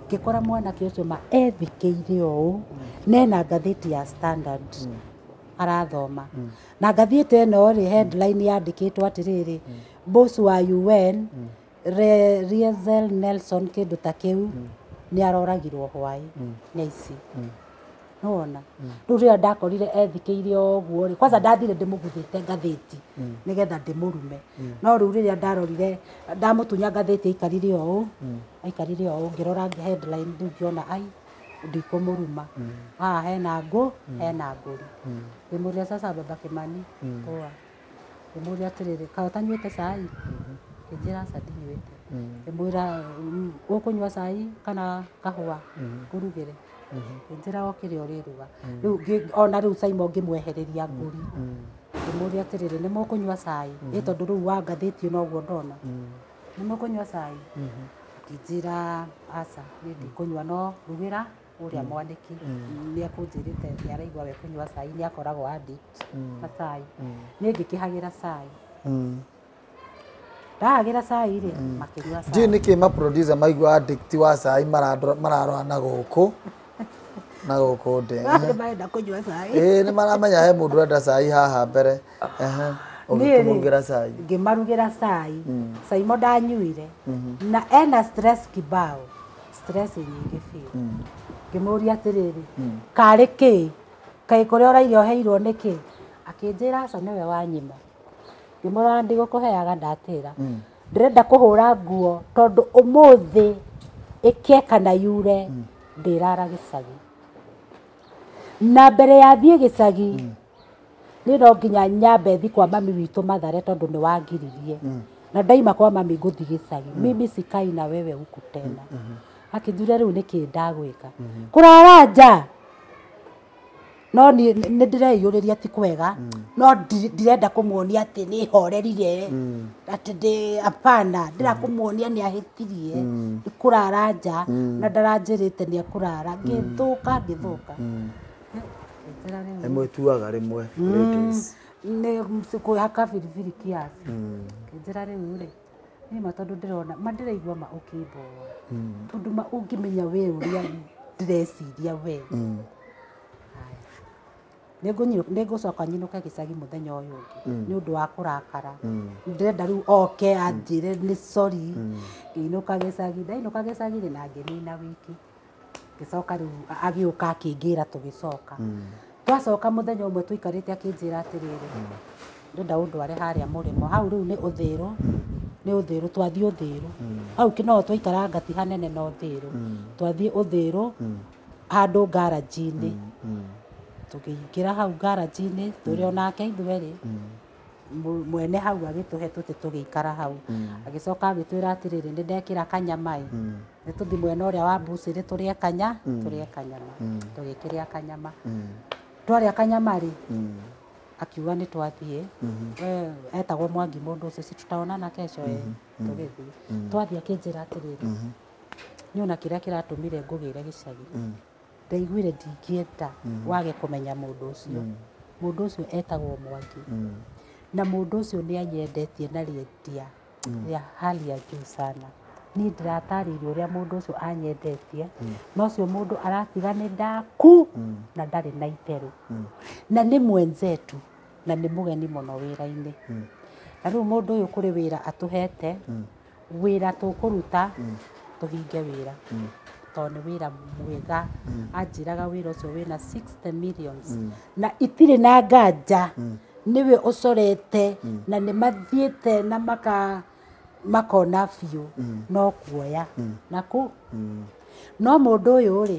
ngĩkora mwanake ũcio ma ethikĩire ũũ nena ngathĩti ya Standard arathoma na ngathĩti ĩno rĩ headline yandĩkĩtwo atĩrĩrĩ boss wa UN Riesel Nelson kĩndũ ta kĩu nĩ aroragirwo hwaĩ nĩ aici. Nĩwona rĩu rĩrĩa ndakorire ethikĩire ũguo rĩ kwanza ndathire ndĩmũguthĩte ngathĩti nĩgetha ndĩmũrume no rĩu rĩrĩa ndarorire ndamũtunya ngathĩti aikarire ũũ ngĩrora headline rĩu ngĩona ai ndikũmũruma haha hena ngũ hena ngũri. Ngĩmũria sasa baba Kimani poa ngĩmũria atĩrĩrĩ kaĩ ũtanyuĩte cai ngĩnjĩra aca ndinyuĩte ngĩmwĩra ũkũnyua cai kana kahũa ngũrugĩre ngĩnjĩra o kĩrĩa ũrĩruga. Rĩu ona rĩu Simon ngĩmwehereria ngũri ngĩmũria atĩrĩrĩ nĩ mũkũnyua cai ĩ tondũ rĩu wa ngathĩti noguo ndona nĩ mũkũnyua cai akĩnjĩra aca niĩ ndikũnyua no rugĩra ũrĩa mwandĩki nĩ ekũnjĩrĩte nĩ araigua we kũnyua cai nĩ akoragwo addict na cai. Niĩ ngĩkĩhagĩra cai ndahagĩra cai rĩ makĩnyua cai. Ndiũĩ nĩkĩ ma producer maigua addict wa cai mararora na gũkũ na gũkũ ndĩ marenda kũnyua cai ĩĩ nĩ maramenya he mũndũ ũrenda cai haha mbere. Ũgĩkĩmũrugĩra cai ngĩmarugĩra cai Simon ndanyuire na ena stress kibao stress nyingĩ biũ. Ngĩmũria atĩrĩrĩ karĩ kĩ kaĩ kũrĩa ũraire ũheirwo nĩkĩ akĩnjĩra aca nĩwe wanyima. Ngĩmwĩra ndigũkũheaga ndatĩra ndĩrenda kũhũra nguo tondũ ũmũthĩ ĩkĩe kana yure ndĩrara gĩcagi na mbere ya thiĩ gĩcagi nĩ no nginya nyambe thiĩ kwa mami witũ Mathare tondũ nĩ wangiririe na ndaima kwa mami ngũthiĩ gĩcagi mimi sikai na wewe huku tena. Akĩnjũria rĩu nĩkĩ ndagwĩka kũrara nja no nĩ ndĩreiyũrĩria ti kwega no ndirenda kũmuonia atĩ nĩ horerire atĩ ndĩ hapana ndĩra kũmuonia nĩ ahĩtirie kũrara nja na ndaranjĩrĩte nĩ ekũrara ngĩthũka ngĩthũka. Nĩ mwĩtuaga rĩmwe ladies nĩ kwĩhaka biribiri kiasi. Ngĩnjĩra rĩu rĩ Nĩ ma tondũ ndĩrona ma ndĩraigua ma ũkĩmboa. Tondũ ma ũngĩmenya we ũrĩa ndĩreciria we. Nĩngũcoka nyinũke gĩcagi mũthenya ũyũ ũngĩ nĩ ũndũ wa kũrakara. Ndĩrenda rĩu oke anjĩre nĩ sorry. Ngĩinũka gĩcagi, ndainũka gĩcagi rĩ na ngĩnina wiki. Ngĩcoka rĩu agĩũka akĩngĩra tũgĩcoka. Twacoka mũthenya ũmwe tũikarĩte akĩnjĩra atĩrĩrĩ, ndĩrenda ũndware harĩa mũrĩmo. Hau rĩu nĩ ũthĩrũ, nĩ ũthĩrũ, twathiĩ ũthĩrũ. Hau no twaikaranga ti hanene na ũthĩrũ. Twathiĩ ũthĩrũ handũ ngaranji-inĩ. Tũkĩingĩra hau ngaranji-inĩ tũrĩ onake ithuerĩ. Mwene hau agĩtũhe tũtĩ tũgĩikara hau. Agĩcoka agĩtwĩra atĩrĩrĩ, nĩ ndekĩra kanyama ĩ, nĩ tũthiĩ mwena ũrĩa wa mbucĩrĩ tũrĩe kanya, tũrĩe kanyama. Tũgĩkĩrĩa kanyama. Twarĩa kanyama rĩ, akiuga nĩ twathiĩ. We etagwo Mwangi mũndũ ũcio, si tutaonana kesho ĩ, tũgĩthiĩ. Twathiĩ akĩnjĩra atĩrĩrĩ, nĩ ona kĩrĩa kĩratũmire ngũgĩre gĩcagi. Ndaiguire ndingĩenda wage kũmenya mũndũ ũcio. Mũndũ ũcio etagwo Mwangi. Na mũndũ ũcio nĩ anyendetie na rĩendia rĩa hali ya juu sana. Niĩ ndĩratarĩirie ũrĩa mũndũ ũcio anyendetie, na ũcio mũndũ aratiga nĩ ndaku na ndarĩ na itherũ. Na nĩ mwenzetu na nĩ mũgeni mũno wĩra-inĩ. Na rĩu mũndũ ũyũ kũrĩ wĩra atũhete, wĩra tũkũruta, tũhinge wĩra. Tondũ nĩ wĩra mwega. Anjĩraga wĩra ũcio wĩna 60 millions. Na itirĩ na nganja, nĩwe ũcorete na nĩ mathiĩte na makona biũ no kuoya. Na kũ? No mũndũ ũyũ rĩ,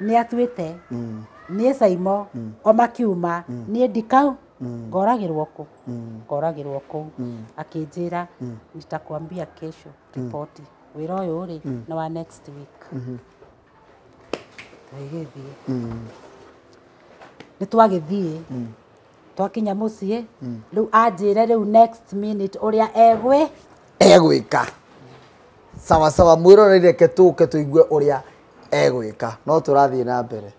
nĩ atuĩte, niĩ Saimo, o makiuma, niĩ ndikau, ngoragĩrwo kũ? Ngoragĩrwo kũu. Akĩnjĩra, nitakwambia kesho ripoti. Wĩra ũyũ rĩ, nĩ wa next week. Tũgĩgĩthiĩ. Nĩ twagĩthiĩ. Twakinya mũciĩ, rĩu anjĩre rĩu next minute ũrĩa egwĩka. Sawa sawa, mwĩroreri reke tũke tũigue ũrĩa egwĩka. No tũrathiĩ na mbere.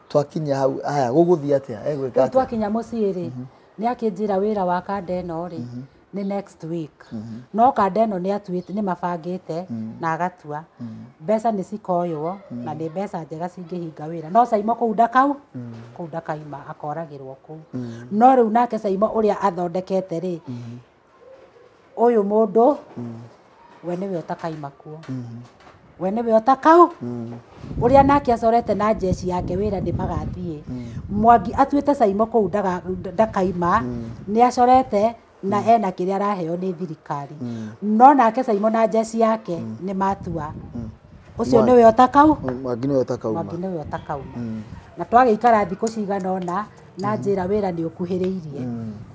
Twakinya hau, haya, gũgũthiĩ atĩa? Egwĩka atĩa? Twakinya mũciĩ rĩ, nĩ akĩnjĩra wĩra wa kanda ĩno rĩ, nĩ next week. No kanda ĩno nĩ atuĩte, nĩ mabangĩte na agatua. Mbeca nĩ cikoywo na nĩ mbeca njega cingĩhinga wĩra. No Saimo kũu ndakau, kũu ndakaima, akoragĩrwo kũu. No rĩu nake Saimo ũrĩa athondekete rĩ, ũyũ mũndũ, we nĩwe ũtakaima kuo. We nĩwe ũtakau. Ũrĩa nake acorete na jeshi yake wĩra nĩ magathiĩ. Mwangi atuĩte Saimo kũu ndakaima, nĩ acorete na ena kĩrĩa araheo nĩ thirikari. No nake Saimo na jeshi yake nĩ matua. Ũcio nĩwe ũtakau. Mwangi nĩwe ũtakauma. Mwangi nĩwe ũtakauma. Na twagĩikara thikũ cigana ũna, na njĩra wĩra nĩ ũkuhĩrĩirie.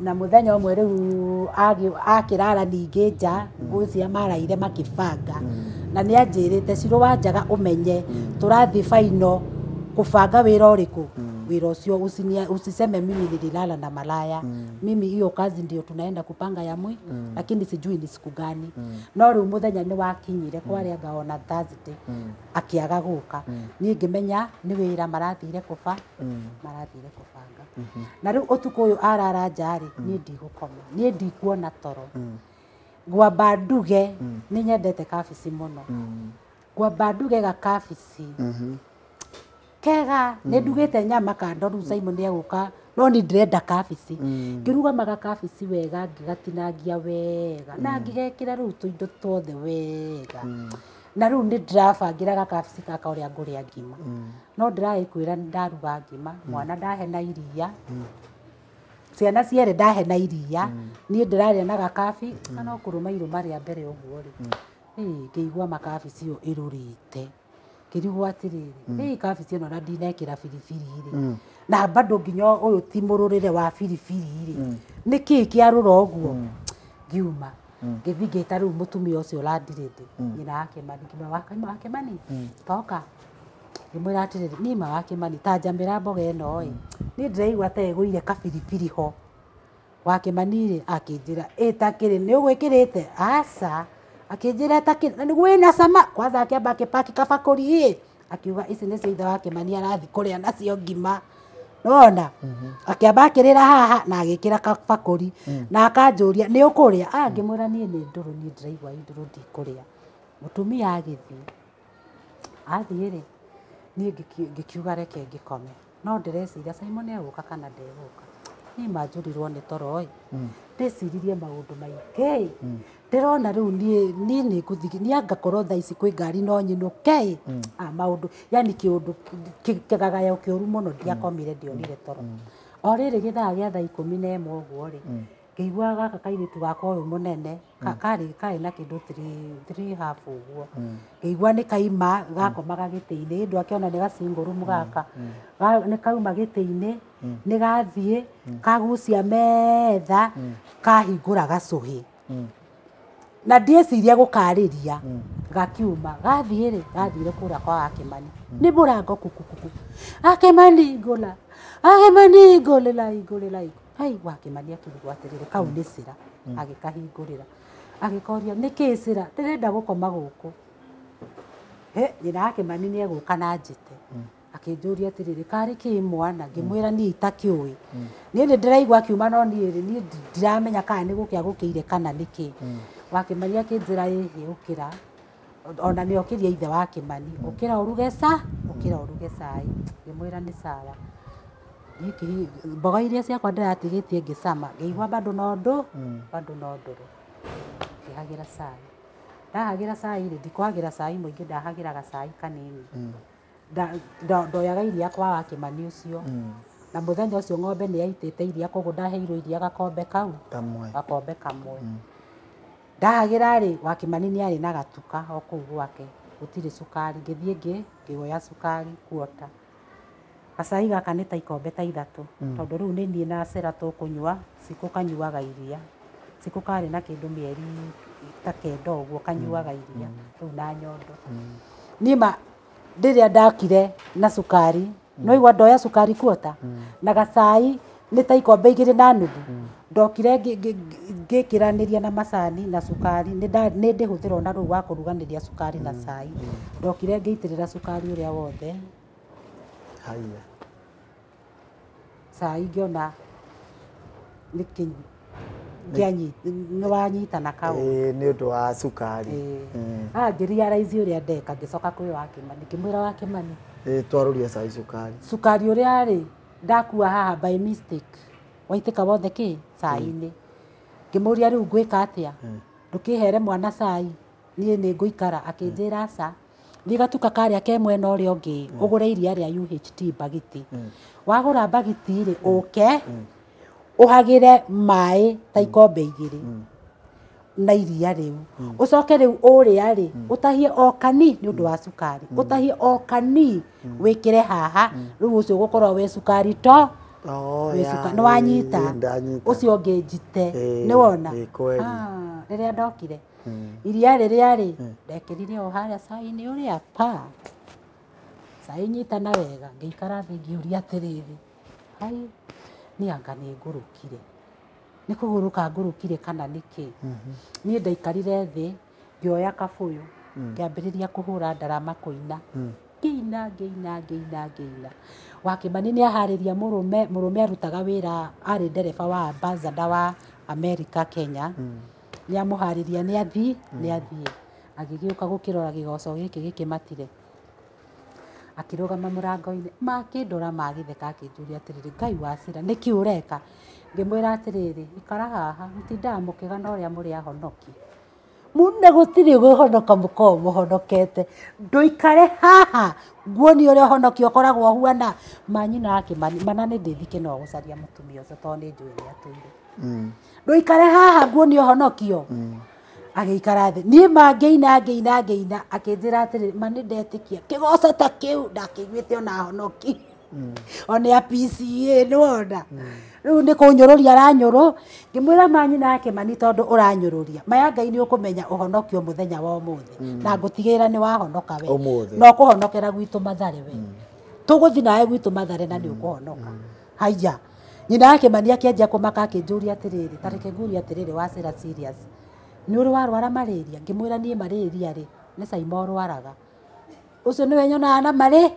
Na mũthenya ũmwe rĩu akĩrara ningĩ nja, ngũcia maraire makĩbanga. Na nĩ anjĩrĩte Cirũ wa njaga ũmenye, tũrathiĩ final kũbanga wĩra ũrĩkũ. Wĩra ũcio usiseme mimi nililala na malaya. Mimi hiyo kazi ndio tunaenda kupanga ya mwi, lakini sijui ni siku gani. No rĩu mũthenya nĩ wakinyire kwarĩa ngaona Thursday, akĩaga gũka. Niĩ ngĩmenya nĩ wĩra marathire marathire kũbanga. Na rĩu ũtukũ ũyũ arara nja rĩ, niĩ ndigũkoma, niĩ ndikuona toro. Ngwamba nduge, nĩ nyendete kabici mũno. Ngwamba nduge gakabici. Kega, nĩ ndugĩte nyama kando rĩu Saimo nĩ egũka, no niĩ ndĩrenda kabici. Ngĩrugamaga kabici wega, ngĩgatinangia wega, na ngĩgekĩra rĩu tũindo tuothe wega. Na rĩu nĩ ndĩrabangĩra gakabici gaka ũrĩa ngũrĩa ngima. No ndĩragĩkwĩra nĩ ndaruga ngima, mwana ndahe na iria. Ciana cierĩ ndahe na iria, niĩ ndĩrarĩa na gakabi, na no kũrũma irũma rĩa mbere ũguo rĩ. Ngĩigua makabici ĩyo ĩrũrĩte. Ngĩrigwo atĩrĩrĩ, ĩĩ kabici ĩno na ndinekĩra biribiri rĩ. Na bado nginya ũyũ ti mũrũrĩre wa biribiri rĩ. Nĩkĩĩ kĩarũra ũguo? Ngiuma. Ngĩthiĩ ngĩta rĩu mũtumia ũcio landirĩndĩ, nyina wa Kĩmani, ngĩmwĩra wa Kĩmani, toka. Ngĩmwĩra atĩrĩrĩ, niĩ ma wa Kĩmani, ta njamĩra mboga ĩno ĩ, niĩ ndĩraigua ta ĩgũire kabiribiri ho. Wa Kĩmani rĩ, akĩnjĩra, ĩ ta kĩrĩ, nĩ ũgwĩkĩrĩte? Aca. Akĩnjĩra ta wĩna cama kwanza akĩamba akĩpaki kabakũri ĩ akiuga ici nĩcio ithe wa Kĩmani arathi kũrĩa nacio ngima nona akĩamba akĩrĩra haha na agĩkĩra kabakũri na akanjũria nĩ ũkũrĩa ngĩmwĩra niĩ nĩ ndũrũ niĩ ndĩraigua ndũrũ ndikũrĩa mũtumia agĩthiĩ athiĩ rĩ niĩ ngĩkiuga reke ngĩkome no ndĩreciria Simon egũka kana ndegũka niĩ manjũrirwo nĩ toro ĩ ndĩciririe maũndũ maingĩ ndĩrona rĩu niĩ nĩ ngũthiĩ niĩ angakorwo thaa ici kwĩ ngari no nyinũke maũndũ yani kĩũndũ kĩgagayo kĩũru mũno ndiakomire ndionire toro o rĩrĩ gĩthaa gĩa thaa 11 ũguo rĩ ngĩigua gaka kairĩtu gakwa ũyũ mũnene karĩ na kĩndũ 3.5 ũguo ngĩigua nĩ kaima gakomaga gĩtĩ-inĩ ndũ akĩona nĩ gacingũrumu gaka nĩ kauma gĩtĩ-inĩ nĩ gathiĩ kagucia metha kahingũra gacũhĩ na ndieciria gũkarĩria gakiuma gathiĩ rĩ gathire kũrĩa kwa Akĩmani nĩ mũrango kukukuku Akĩmani ngũla Akĩmani ngũlĩla ngũlĩla ai Wakĩmani akĩrigwo atĩrĩrĩ kau nĩ cĩra agĩkahingũrĩra agĩkoria nĩkĩ cĩra ndĩrenda gũkoma gũkũ he nyina Akĩmani nĩ egũka na njĩte akĩnjũria atĩrĩrĩ karĩ kĩ mwana ngĩmwĩra niĩ itakĩũĩ niĩ nĩ ndĩraigua akiuma no niĩ rĩ niĩ ndiramenya kana nĩ gũkĩa gũkĩire kana nĩkĩ Wakĩmani akĩnjĩra ĩhĩ ũkĩra ona nĩ okĩria ithe wa Kĩmani ũkĩra ũruge ũkĩra ũruge cai ngĩmwĩra nĩ sawa mboga iria ciakwa ndĩratigĩtie ngĩcama ngĩigua bado no ndũ bado no ndũrũ ngĩhagĩra cai ndahagĩra cai rĩ ndikũhagĩra cai mũingĩ ndahagĩra gacai kanini ndoyaga iria kwa Wakĩmani ũcio na mũthenya ũcio ng'ombe nĩ yaitĩte iria koguo ndaheirwo iria gakombe kau gakombe kamwe ndahagĩra rĩ Wakĩmani nĩ arĩ na gatuka o kũu gwake gũtirĩ cukari ngĩthiĩ ngĩoya cukari kuota gacai gaka nĩ ta ikombe ta 3 tondũ rĩu nĩ niĩ na Cera tũkũnyua Cikũ kanyuaga iria Cikũ karĩ na kĩndũ mĩeri ta 9 ũguo kanyuaga iria rĩu na nyondo niĩ ma rĩrĩa ndakire na cukari no igua ndoya cukari kuota na gacai nĩ ta ikombe 2.5 ndokire ngĩkĩranĩria na macani na cukari nĩ ndĩhũthĩra ona rĩu wa kũruganĩria cukari na cai ndokire ngĩitĩrĩra cukari ũrĩa wothe haya cai ngĩona nĩ wanyitana kau nĩ ũndũ wa cukari ngĩrealize ũrĩa ndeka ngĩcoka kwĩ Wakĩmani ngĩmwĩra Wakĩmani twarũria cai cukari cukari ũrĩa rĩ ndakua haha by mistake waitĩka wothe kĩ cai-inĩ ngĩmũria rĩu ngwĩka atĩa ndũkĩhere mwana cai niĩ nĩ ngũikara akĩnjĩra aca thiĩ gatuka karĩa ke mwena ũrĩa ũngĩ ũgũre iria rĩa UHT mbagiti wagũra mbagiti rĩ ũke ũhagĩre maĩ ta ikombe 2 na iria rĩu ũcoke rĩu ũrĩa rĩ ũtahie o kani nĩ ũndũ wa cukari ũtahie o kani wĩkĩre haha rĩu ũcio ũgũkorwo wĩ cukari to nĩ wanyita ũcio ũngĩ njite nĩ wona rĩrĩa ndokire iria rĩrĩa rĩ ndekĩrire o harĩa cai-inĩ ũrĩa pa cai nyitana wega ngĩikara thĩ ngĩũria atĩrĩrĩ hai niĩ anga nĩ ngũrũkire nĩ kũgũrũka ngũrũkire kana nĩkĩ niĩ ndaikarire thĩ ngĩoya kabũyũ ngĩambĩrĩria kũhũra ndarama kũina ngĩina ngĩina ngĩina ngĩina Wakĩmani nĩ aharĩria mũrũme arutaga wĩra arĩ ndereba wa ambassador wa America Kenya nĩ amũharĩria nĩ athiĩ agĩgĩũka gũkĩrora gĩgoco gĩkĩ gĩkĩmatire akĩrũgama mũrango-inĩ makĩndora magĩtheka akĩnjũria atĩrĩrĩ Ngai wa Cira nĩkĩ ũreka ngĩmwĩra atĩrĩrĩ ikara haha mũtindaga mũkĩgana ũrĩa mũrĩ ahonoki mũne gũtirĩ kũhonoka mũkoragwo mũhonokete ndũikare haha nguonie ũrĩa ũhonokio ũkoragwo ũhuana manyina Wakĩmani mana nĩ ndĩthike no gũcaria mũtumia ũcio tondũ nĩ njũĩ nĩ atũire ndũikare haha nguonie ũhonokio agĩikara thĩ niĩ ma ngĩina ngĩina ngĩina akĩnjĩra atĩrĩrĩ ma nĩ ndetĩkia kĩgoco ta kĩu ndakĩiguĩte ona ahonoki ona a PCA nĩ wona rĩu nĩ kũnyũrũria aranyũrũ ngĩmwĩra manyina Wakĩmani tondũ ũranyũrũria maya Ngai nĩ ũkũmenya ũhonokio mũthenya wa ũmũthĩ na ngũtigĩrĩra nĩ wahonoka we na ũkũhonokera gwitũ Mathare we tũgũthiĩ nawe gwitũ Mathare na nĩ ũkũhonoka haiya nyina Wakĩmani akĩanjia kũmaka akĩnjũria atĩrĩrĩ ta reke ngũrie atĩrĩrĩ Wacĩra serious Nĩ ũrĩ warwara malaria? Ngĩmwĩra niĩ malaria rĩ nĩ Caimo ũrwaraga. Ũcio nĩwe nyonaga na marĩ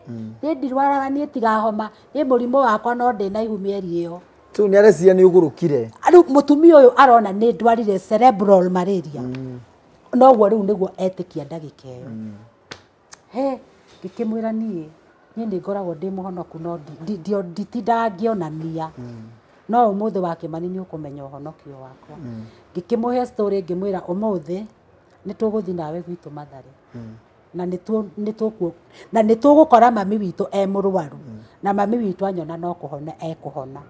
niĩ ndirwaraga, niĩ tiga homa, niĩ mũrimũ wakwa no ndĩna ihu mĩeri ĩyo. Tu nĩ areciria nĩ ũgũrũkire. Rĩu mũtumia ũyũ arona nĩ ndwarire cerebral malaria. Noguo rĩu nĩguo etĩkia ndagĩka ĩyo. He ngĩkĩmwĩra niĩ nĩ ngoragwo ndĩ mũhonoku no nditindaga ngĩonania. No ũmũthĩ wa Kĩmani nĩ ũkũmenya ũhonokio wakwa. Ngĩkĩmũhe story ngĩmwĩra ũmũthĩ nĩ tũgũthiĩ nawe gwitũ Mathare. Na nĩ tũgũkora mami witũ e mũrwaru. Na mami witũ anyona no kũhona ekũhona.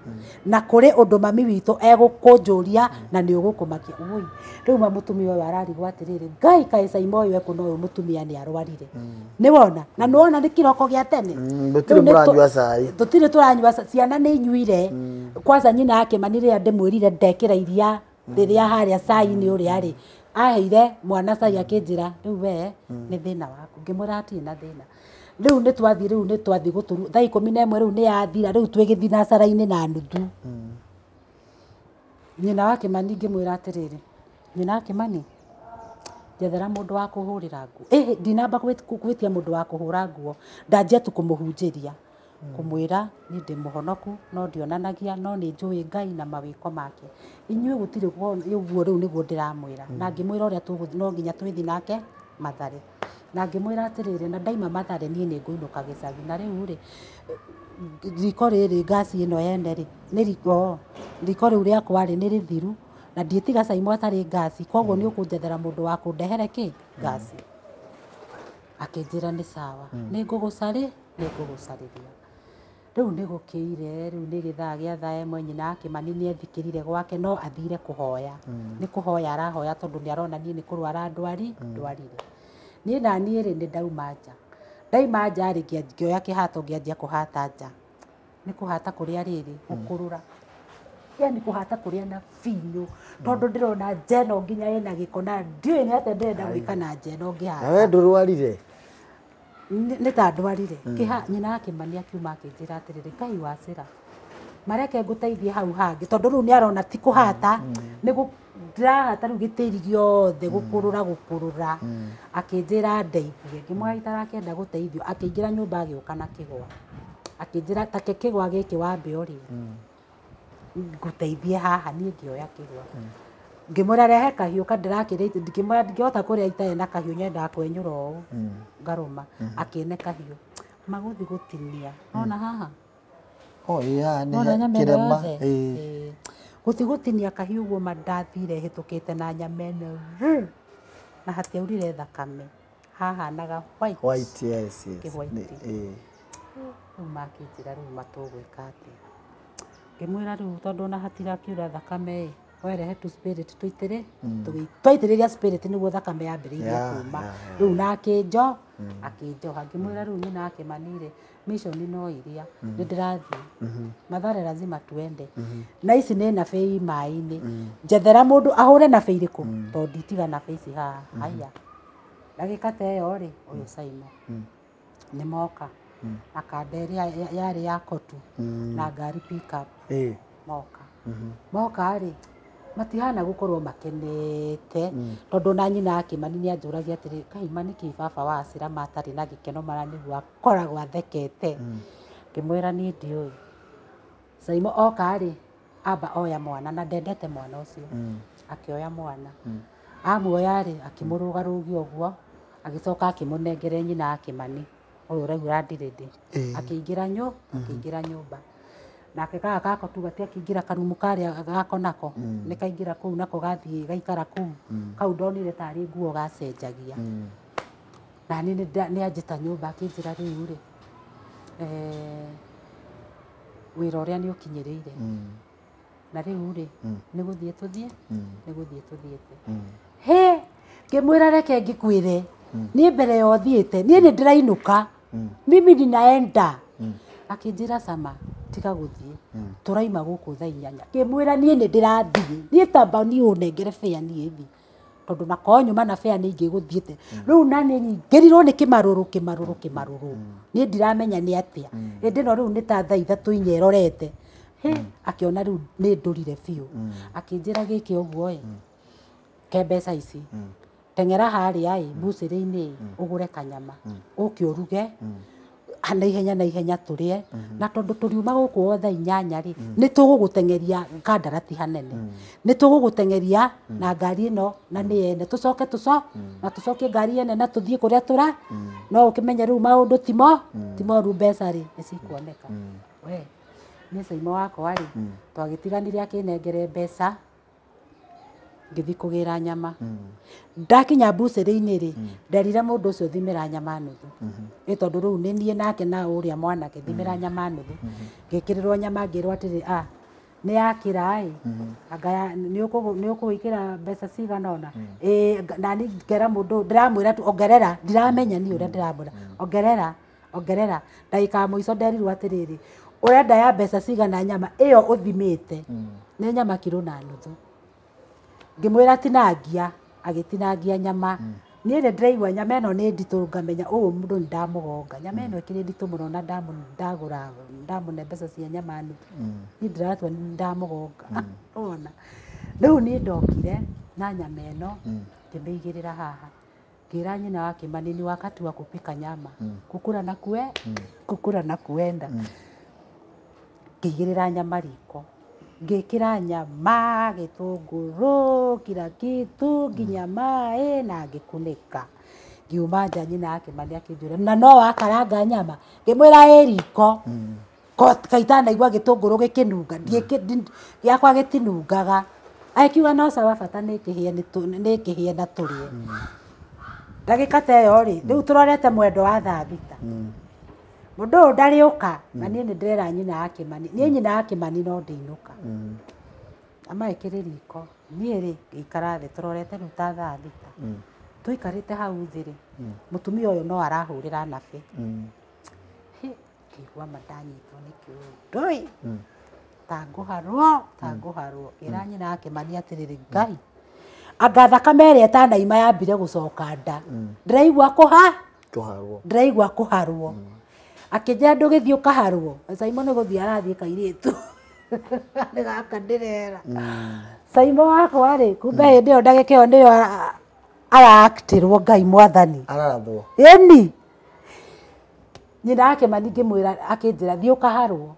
Na kũrĩ ũndũ mami witũ egũkũnjũria na nĩ ũgũkũmakia. Ũi, rĩu ma mũtumia ũyũ ararigwo atĩrĩrĩ, Ngai kaĩ Caimo ũyũ ekũ no ũyũ mũtumia nĩ arwarire. Nĩ wona? Na nĩ wona nĩ kĩroko gĩa tene. Gũtirĩ mũranyua cai. Tũtirĩ tũranyua cai, ciana nĩ inyuire. Kwanza nyina wa Kĩmani rĩrĩa ndĩmwĩrire ndekĩra iria rĩrĩa harĩa cai-inĩ ũrĩa rĩ, aheire mwana cai akĩnjĩra rĩu we nĩ thĩna waku. Ngĩmwĩra hatirĩ na thĩna. Rĩu nĩ twathiĩ, rĩu nĩ twathiĩ gũturu thaa 11 rĩu nĩ yathira, rĩu twĩ gĩthinacara-inĩ na nuthu. Nyina wa Kĩmani ngĩmwĩra atĩrĩrĩ, nyina wa Kĩmani njethera mũndũ wa kũhũrĩra nguo. Ndinamba gwĩtia mũndũ wa kũhũra nguo, ndanjia tu kũmũhunjĩria, kũmwĩra niĩ ndĩ mũhonoku no ndionanagia, no nĩ njũĩ Ngai na mawĩko make. Inyuĩ gũtirĩ ũguo rĩu nĩguo ndĩramwĩra. Na ngĩmwĩra ũrĩa tũgũthiĩ, no nginya twĩthiĩ nake Mathare. Na ngĩmwĩra atĩrĩrĩ, na ndaima Mathare niĩ nĩ ngũinũka gĩcagi. Na rĩu rĩ, riko rĩrĩ ngasi ĩno yene rĩ, nĩ riko, riko rĩu rĩakwa rĩ nĩ rĩthiru na ndiĩtiga Caimo atarĩ ngasi, koguo nĩ ũkũnjethera mũndũ wa kũndehere kĩ ngasi. Akĩnjĩra nĩ sawa, nĩ ngũgũcarĩria. Rĩu nĩ gũkĩire, rĩu nĩ gĩthaa gĩa thaa ĩmwe, nyina wa Kĩmani nĩ ethikĩrire gwake no athire kũhoya. Nĩ kũhoya arahoya tondũ nĩ arona niĩ nĩ kũrwara ndwarire. Niĩ na niĩ rĩ nĩ ndauma nja. Ndaima nja rĩ, ngĩoya kĩhato ngĩanjia kũhata nja. Nĩ kũhata kũrĩa rĩrĩ, gũkũrũra. Yani kũhata kũrĩa na binyũ, tondũ ndĩrona nja ĩno nginya ĩna gĩko na ndiũĩ nĩ atĩa ndĩrenda gwĩka na nja ĩno ngĩhata. Na we ndũrwarire? Nĩ ta ndwarire. Nyina wa Kĩmani akiuma akĩnjĩra atĩrĩrĩ, Ngai wacĩra, mareke ngũteithie hau hangĩ, tondũ rĩu nĩ arona ti kũhata, nĩ ndĩrahata rĩu gĩtĩri gĩothe gũkũrũra gũkũrũra. Akĩnjĩra ndeithie, ngĩmwĩra itarakĩenda gũteithio. Akĩingĩra nyũmba agĩũka na kĩgwa. Akĩnjĩra take kĩgwa gĩkĩ wambe ũrĩe, ngũteithie haha. Niĩ ngĩoya kĩgwa. Ngĩmwĩra rehe kahiũ ka ndĩrakĩrĩte, ngĩmwĩra ndingĩhota kũrĩa itarĩ na kahiũ, nyendaga kwenyũra ũũ ngarũma. Akĩne kahiũ magũthiĩ gũtinia. Ona haha? Oh, yeah, nĩ kĩrema. Gũthiĩ gũtinia kahiũ ũguo ma ndathire hĩtũkĩte na nyama ĩno na hatiaurire thakame, hahanaga white. White, yes, yes. Kĩhwaiti. Rĩu makĩnjĩra rĩu matũgwĩka atĩa. Ngĩmwĩra rĩu tondũ ona hatirakiura thakame ĩ, werehe tu spirit tũitĩrĩ, twaitĩrĩria spirit nĩguo thakame yambĩrĩirie kuma. Rĩu na akĩnjoha. Ngĩmwĩra rĩu nyina wa Kĩmani rĩ, mission no iria, nĩ ndĩrathiĩ Mathare, lazima tuende. Na ici nĩ nabĩ maĩ-inĩ, njethera mũndũ ahũre nabĩ irĩkũ, tondũ nditiga nabĩ ici haha. Haya, ndagĩka ta ĩyo rĩ, ũyũ Caimo nĩ moka na kanda ĩrĩa yarĩ ya kotu na ngari pick up. Moka moka rĩ, matihana gũkorwo makenete, tondũ na nyina wa Kĩmani nĩ anjũragia atĩrĩ, Kaima nĩkĩ baba wa Acĩra matarĩ na gĩkeno mara nĩguo akoragwo athekete. Ngĩmwĩra niĩ ndiũĩ. Caimo oka rĩ, amba oya mwana, na ndendete mwana ũcio. Akĩoya mwana. Amuoya rĩ, akĩmũrũgarũgia ũguo, agĩcoka akĩmũnengere nyina wa Kĩmani, ũyũ ũraigua ndirĩndĩ. Akĩingĩra nyũmba. Nake gaka gako tu gatiakĩingĩra karumu karĩa gako nako, nĩ kaingĩra kũu nako gathiĩ gaikara kũu. Kau ndonire tarĩ nguo gacenjagia. Na niĩ nĩ anjĩta nyũmba akĩnjĩra rĩu rĩ, wĩra ũrĩa nĩ ũkinyĩrĩire. Na rĩu rĩ, nĩ gũthiĩ tũthiĩ, nĩ gũthiĩ tũthiĩte. He, ngĩmwĩra reke ngĩkwĩre, niĩ mbere ya ũthiĩte, niĩ nĩ ndĩrainũka. Mimi ninaenda. Akĩnjĩra Sama, tiga gũthiĩ, tũraima gũkũ thaa 8. Ngĩmwĩra niĩ nĩ ndĩrathiĩ, niĩ tamba niĩ ũnengere bĩa niĩ thiĩ, tondũ nakorwo nyuma na bĩa nĩ ingĩgũthiĩte. Rĩu na nĩ nyingĩrirwo nĩ kĩmarũrũ kĩmarũrũ kĩmarũrũ, niĩ ndiramenya nĩ atĩa. Hĩndĩ ĩno rĩu nĩ ta thaa 3 4 ĩrorete. He, akĩona rĩu nĩ ndũrire biũ. Akĩnjĩra gĩkĩ ũguo ĩ, Ke mbeca ici teng'era harĩa ĩ mbucĩrĩ-inĩ ũgũre kanyama ũke ũruge na ihenya tũrĩe na tondũ tũriuma gũkũ o thaa 8 rĩ nĩ tũgũgũteng'eria kandarati hanene nĩ tũgũgũteng'eria na ngari ĩno na nĩ ene tũcoke na tũcokie ngari ene na tũthiĩ kũrĩa tũra no ũkĩmenye rĩu maũndũ timoru mbeca rĩ nĩ cikuoneka. We niĩ Caimo wakwa rĩ twagĩtiganire akĩnengere mbeca ngĩthiĩ kũgĩra nyama. Ndakinya mbucĩrĩ-inĩ rĩ nderire mũndũ ũcio thimĩra nyama nuthu ĩ tondũ rĩu nĩ niĩ nake na ũrĩa mwanake thimĩra nyama nuthu. Ngĩkĩrĩrwo nyama ngĩrwo atĩrĩ a nĩ yakĩra ĩ anga nĩ ũkũĩkĩra mbeca cigana ũna ĩ nani ngera mũndũ ndĩramwĩra tu ongerera ndiramenya niĩ ũrĩa ndĩramwĩra ongerera ongerera. Ndagĩka ya mũico nderirwo atĩrĩrĩ ũrenda ya mbeca cigana nyama ĩyo ũthimĩte nĩ nyama 1.5 kilo. Ngĩmwĩra tinangia agĩtinangia nyama. Niĩ nĩ ndĩraigua nyama ĩno nĩ nditũ ngamenya ũũ mũndũ nĩ ndamũgonga nyama ĩno ĩkĩrĩ nditũ mũno na ndagũra ndamũne mbeca cia nyama nuthu niĩ ndĩratua nĩ ndamũgonga. Wona rĩu niĩ ndokire na nyama ĩno ngĩmĩigĩrĩra haha ngĩra nyina wa Kĩmani ni wakati wa kupika nyama kukura na kue kukura na kuenda. Ngĩigĩrĩra nyama riko ngĩkĩra nyama gĩtũngũrũ kila kitu nginya maĩ na ngĩkunĩka. Ngiuma nja nyina wa Kĩmani akĩnjũria na no wakaranga nyama ngĩmwĩra ĩ riko kaitanaigua gĩtũngũrũ gĩkĩnunga gĩakwa gĩtinungaga akiuga no sawa bata nĩ kĩhĩe na tũrĩe. Ndagĩka ta ĩyo rĩ rĩu tũrorete mwendo wa thaa 6 mũndũ ũyũ ndarĩũka na niĩ nĩ ndĩrera nyina wa Kĩmani niĩ nyina wa Kĩmani no ndĩinũka amaĩkĩrĩ riko niĩ rĩ ngĩikara thĩ tũrorete rĩu ta thaa 6 tũikarĩte hau thĩ rĩ mũtumia ũyũ no arahũrĩra nabĩ ngĩigua ma ndanyitwo nĩ kĩũndũ ĩ ta ngũharwo ngĩra nyina wa Kĩmani atĩrĩrĩ Ngai anga thakame ĩrĩa ĩtanaima yambire gũcoka nda ndĩraigua ndĩraigua kũharwo. Akĩnjĩra ndũgĩthiĩ ũkaharwo Caimo nĩ gũthiĩ arathiĩ kairĩtu nĩ gaka ndĩrera Caimo wakwa rĩ kumbe hĩndĩ ĩyo ndagĩka ĩyo nĩyo araaktĩrwo Ngai mwathani ararathwo ĩni. Nyina wa Kĩmani ngĩmwĩra akĩnjĩra thiĩ ũkaharwo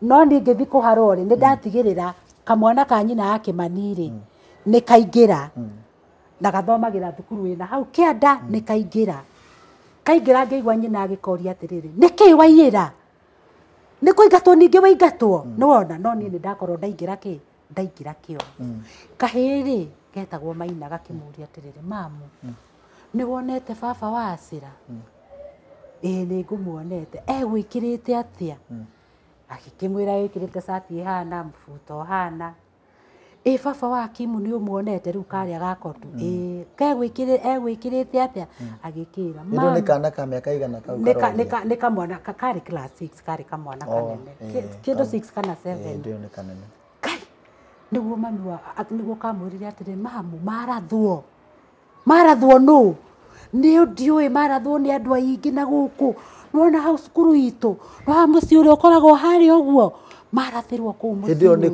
no niĩ ngĩthiĩ kũharwo rĩ nĩ ndatigĩrĩra kamwana ka nyina wa Kĩmani rĩ nĩ kaingĩra na gathomagĩra thukuru ĩna hau kĩanda nĩ kaingĩra kaingĩra ngĩigua nyina agĩkoria atĩrĩrĩ nĩkĩĩ waiyĩra nĩ kũingatwo ningĩ waingatwo nĩwona no niĩ nĩ ndakorwo ndaingĩra kĩ ndaingĩra kĩoro. Kahĩĩ rĩ getagwo Maina gakĩmũria atĩrĩrĩ mamu nĩ wonete baba wa Acĩra ĩĩ nĩ ngũmuonete egwĩkĩrĩte atĩa agĩkĩmwĩra wĩkĩrĩte cati ĩhana mũbuto ũhana ĩ baba wa Kimu nĩ ũmuonete rĩu karĩa gakotu ĩ egwĩkĩrĩte atĩa agĩkĩra nĩ nĩ kana ka mĩaka igana kau karoria nĩ kamwana karĩ class 6 karĩ kamwana kanene kĩndũ 6 kana 7 ndio nĩ kanene. Kai nĩguo mami wa nĩguo kamwĩrire atĩrĩ mamu marathwo nũ nĩ ndiũĩ marathwo nĩ andũ aingĩ na gũkũ nĩwona hau cukuru itũ nĩwona mũciĩ ũrĩa ũkoragwo harĩa ũguo marathĩrwo kũu mũciĩ ũcio nĩ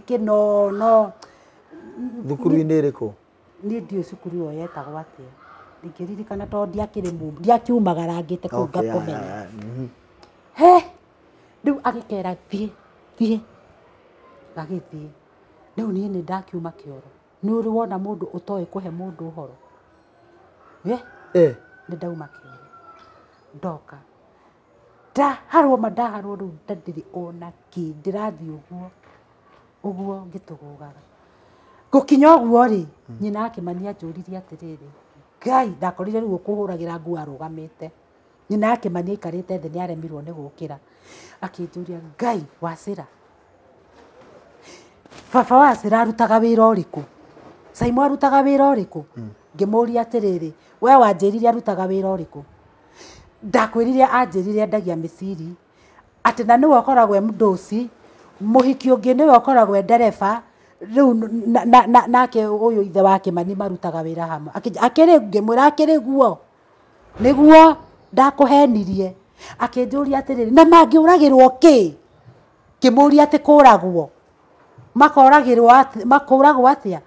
Kĩnoo no thukuru-inĩ ĩrĩkũ niĩ ndiũĩ cukuru ĩyo yetagwo atĩa ndingĩririkana tondũ ndiakĩrĩ ndiakiumagarangĩte kũu ngakũmenya. He rĩu agĩkera thiĩ thiĩ gagĩthiĩ rĩu niĩ nĩ ndakiuma kĩoro nĩ ũrĩ wona mũndũ ũtoĩ kũhe mũndũ ũhoro nĩ ndauma kĩoro ndoka ndaharwo ma ndaharwo rĩu ndirĩ ona kĩ ndĩrathiĩ ũguo ũguo ngĩtũgũgaga gũkinya ũguo rĩ nyina wa Kĩmani anjũririe atĩrĩrĩ Ngai ndakorire rĩu ũkũhũragĩra nguo arũgamĩte nyina wa Kĩmani aikarĩte thĩ nĩ aremirwo nĩ gũkĩra akĩnjũria Ngai Wacĩra baba wa Acĩra arutaga wĩra ũrĩkũ Caimo arutaga wĩra ũrĩkũ ngĩmũria atĩrĩrĩ we wanjĩrire arutaga wĩra ũrĩkũ ndakwĩrire anjĩrire endagia mĩciri atĩ na nĩwe ũkoragwo e mũndũci mũhiki ũngĩ nĩwe ũkoragwo e ndereba rĩu nake ũyũ ithe wa Kĩmani marutaga wĩra hamwe akĩrĩ ngĩmwĩra akĩrĩ guo nĩguo ndakũhenirie akĩnjũria atĩrĩrĩ na mangĩũragĩrwo kĩ ngĩmũria atĩ kũragwo makoragĩrwo makũragwo atĩa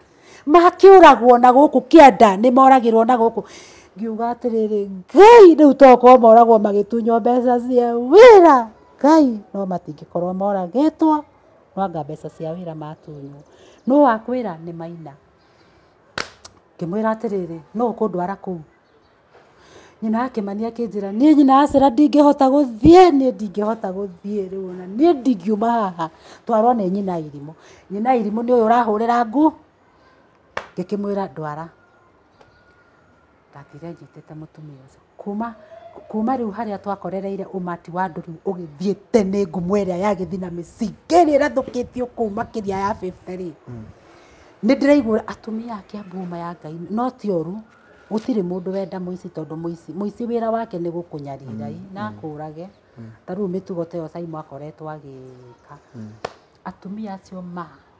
Makĩũragwo na gũkũ kĩanda nĩ moragĩrwo na gũkũ. Ngiuga atĩrĩrĩ, Ngai rĩu tokorwo moragwo magĩtunywo mbeca cia wĩra. Ngai no matingĩkorwo moragĩtwo no anga mbeca cia wĩra matunywo. Nũ wakwĩra nĩ Maina. Ngĩmwĩra atĩrĩrĩ, nũ ũkũndwara kũu? Nyina wa Kĩmani akĩnjĩra niĩ nyina wa Cera ndingĩhota gũthiĩ, niĩ ndingĩhota gũthiĩ rĩu ona niĩ ndingiuma haha twarwo nĩ nyina irimũ. Nyina irimũ nĩ ũyũ ũrahũrĩra ngu. Ngĩkĩmwĩra ndwara. Ndathire nyitĩte mũtumia ũcio kuma rĩu harĩa twakorereire ũmati wa andũ rĩu ũgĩthiĩte nĩ ngumo ĩrĩa yagĩthiĩ na mĩcinga ĩrĩa ĩrathũkĩtio kũu makĩria ya 50 rĩ. Nĩ ndĩraigua atumia a Kĩambu ma ya Ngai no ti ũru gũtirĩ mũndũ wenda mũici tondũ mũici wĩra wake nĩ gũkũnyarira na akũrage. Ta rĩu mĩtugo ta ĩyo Saimo akoretwo agĩka. Atumia acio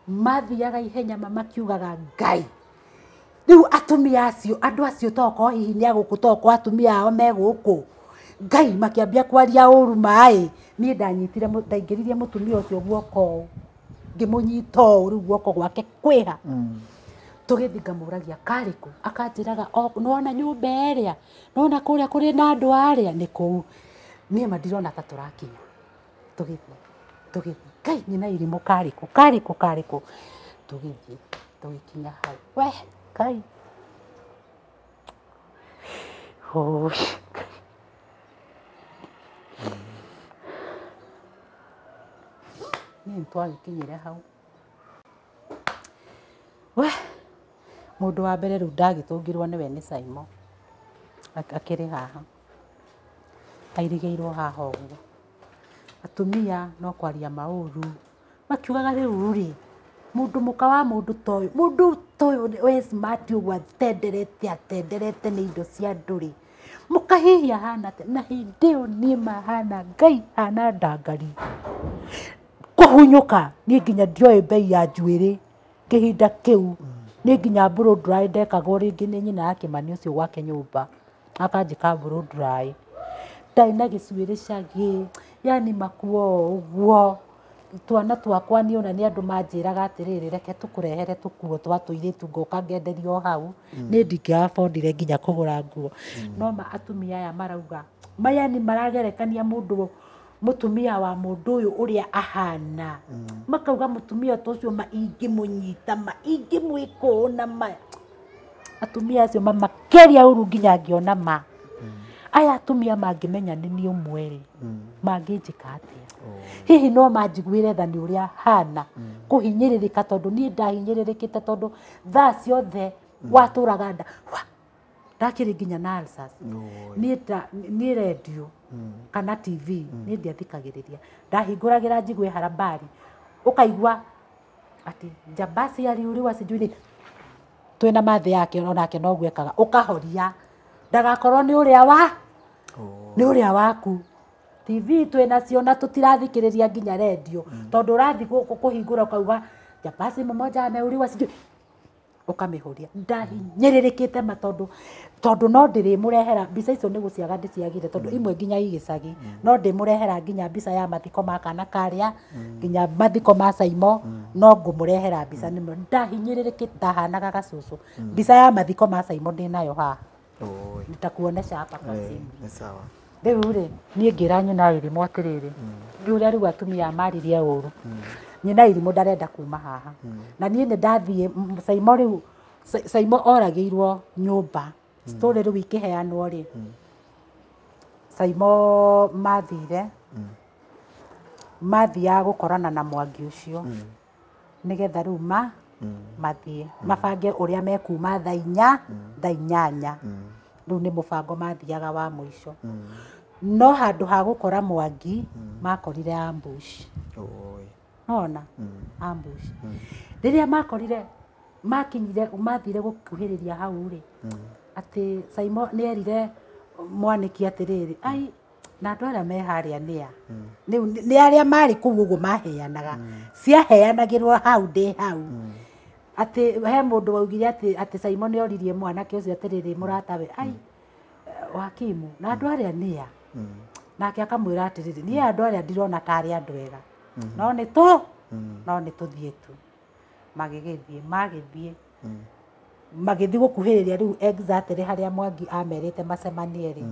mathiaga ihenya makiugaga Ngai. Rĩu atumia acio andũ acio tokorwo hihi nĩ agũkũ tokorwo atumia ao me gũkũ. Ngai makĩambia kwaria ũru maĩ. Niĩ ndanyitire ndaingĩririe mũtumia ũcio guoko ũũ. Ngĩmũnyita ũũ rĩu guoko gwake kwĩha. Tũgĩthiĩ ngamũragia karĩ kũ? Akanjĩraga nĩwona nyũmba ĩrĩa? Nĩwona kũrĩa kũrĩ na andũ arĩa? Nĩ kũu. Niĩ ma ndirona ta tũrakinya. Tũgĩthiĩ. Ngai nyina irimũ karĩ kũ? Karĩ kũ? Karĩ kũ? Tũgĩthiĩ tũgĩkinya hau. We Ngai. Niĩ nĩtwagĩkinyire hau. We mũndũ wa mbere rĩu ndagĩtũngirwo nĩwe nĩ Saimo. Akĩrĩ haha. Airigĩirwo haha ũguo. Atumia no kwaria maũru. Makiugaga rĩu rĩ, mũndũ mũka wa mũndũ ta ũyũ, mũndũ ta ũyũ we smart ũguo atenderete nĩ indo cia andũ rĩ. Mũka hihi ahana atĩa? Na hĩndĩ ĩyo niĩ mahana Ngai hana ndangari. Kũhunyũka niĩ nginya ndioĩ mbei ya njuĩrĩ kĩhinda kĩu. Niĩ nginya blow dry ndekagwo rĩngĩ nĩ nyina wa Kĩmani ũcio gwake nyũmba. Akanjĩka blow dry. Ndarĩ na gĩcuĩrĩ cagĩ, yani makuo ũguo. Twana twakwa niĩ ona nĩ andũ manjĩraga atĩrĩrĩ, reke tũkũrehere tũkuo twa tũirĩtu ngoka ngenderio hau. Niĩ ndingĩabondire nginya kũgũra nguo. No ma atumia aya marauga, yani maragerekania mũndũ mũtumia wa mũndũ ũyũ ũrĩa ahana. Makauga mũtumia ta ũcio ma ingĩmũnyita, ma ingĩmwĩka ũũ na ma. Atumia acio mamakĩria ũru nginya ngĩona ma. Aya atumia mangĩmenya nĩ niĩ ũmwe rĩ, mangĩnjĩka atĩa? Hihi no manjiguĩre tha nĩ ũrĩa hana kũhinyĩrĩrĩka tondũ niĩ ndahinyĩrĩrĩkĩte tondũ thaa ciothe watũraga nda ndakĩrĩ nginya na ulcers. Niĩ radio kana TV niĩ ndiathikagĩrĩria. Ndahingũragĩra njigue harambari ũkaigua atĩ njambasi aliuliwa sijui nini. Twĩna mathĩ yake onake noguo ekaga ũkahoria ndagakorwo nĩ ũrĩa wa nĩ ũrĩa waku. TV twĩnacio na tũtirathikĩrĩria nginya radio tondũ ũrathiĩ kũhingũra ũkauga njambasi mmoja ameuliwa sijui ũkamĩhũria. Ndahinyĩrĩrĩkĩte ma tondũ no ndĩrĩmũrehera mbica icio nĩ gũciaga ndĩciagire tondũ imwe nginya igĩcagi no ndĩmũrehera nginya mbica ya mathiko ma kana karĩa nginya mathiko ma Saimo no ngũmũrehera mbica nĩmo ndahinyĩrĩrĩkĩte ndahanaga gacũcũ. Mbica ya mathiko ma Saimo ndĩnayo haha. Nitakuonesha hapa kwa simu. Ni sawa. Rĩu rĩ niĩ ngĩra nyina irimũ atĩrĩrĩ, nĩ ũrĩa rĩu atumia maririe ũru. Nyina irimũ ndarenda kuma haha. Na niĩ nĩ ndathiĩ Saimo rĩu Saimo oragĩirwo nyũmba. Story rĩu ikĩheanwo rĩ. Saimo mathire. Mathiaga gũkorana na Mwangi ũcio. Nĩgetha rĩu mathiĩ mabange ũrĩa mekuma thaa inya thaa inyanya. Rĩu nĩ mũbango mathiaga wa mũico. No handũ ha gũkora Mwangi makorire ambush. Nona ambush. Rĩrĩa makorire makinyire mathire gũkuhĩrĩria hau rĩ, atĩ Saimo nĩ erire mwanĩki atĩrĩrĩ, ai na andũ arĩa me harĩa nĩa? Nĩ arĩa marĩ kũu ũguo maheanaga. Ciaheanagĩrwo hau ndĩ hau. Atĩ he mũndũ waugire atĩ Saimo nĩ oririe mwanake ũcio atĩrĩrĩ, mũratawe, ai wakimu na andũ arĩa nĩa? Nake akamwĩra atĩrĩrĩ, niĩ andũ arĩa ndirona tarĩ andũ ega. No nĩ tũthiĩ tu. Magĩgĩthiĩ, magĩthiĩ. Magĩthiĩ gũkuhĩrĩria rĩu exactly harĩa Mwangi amerite macemanie rĩ,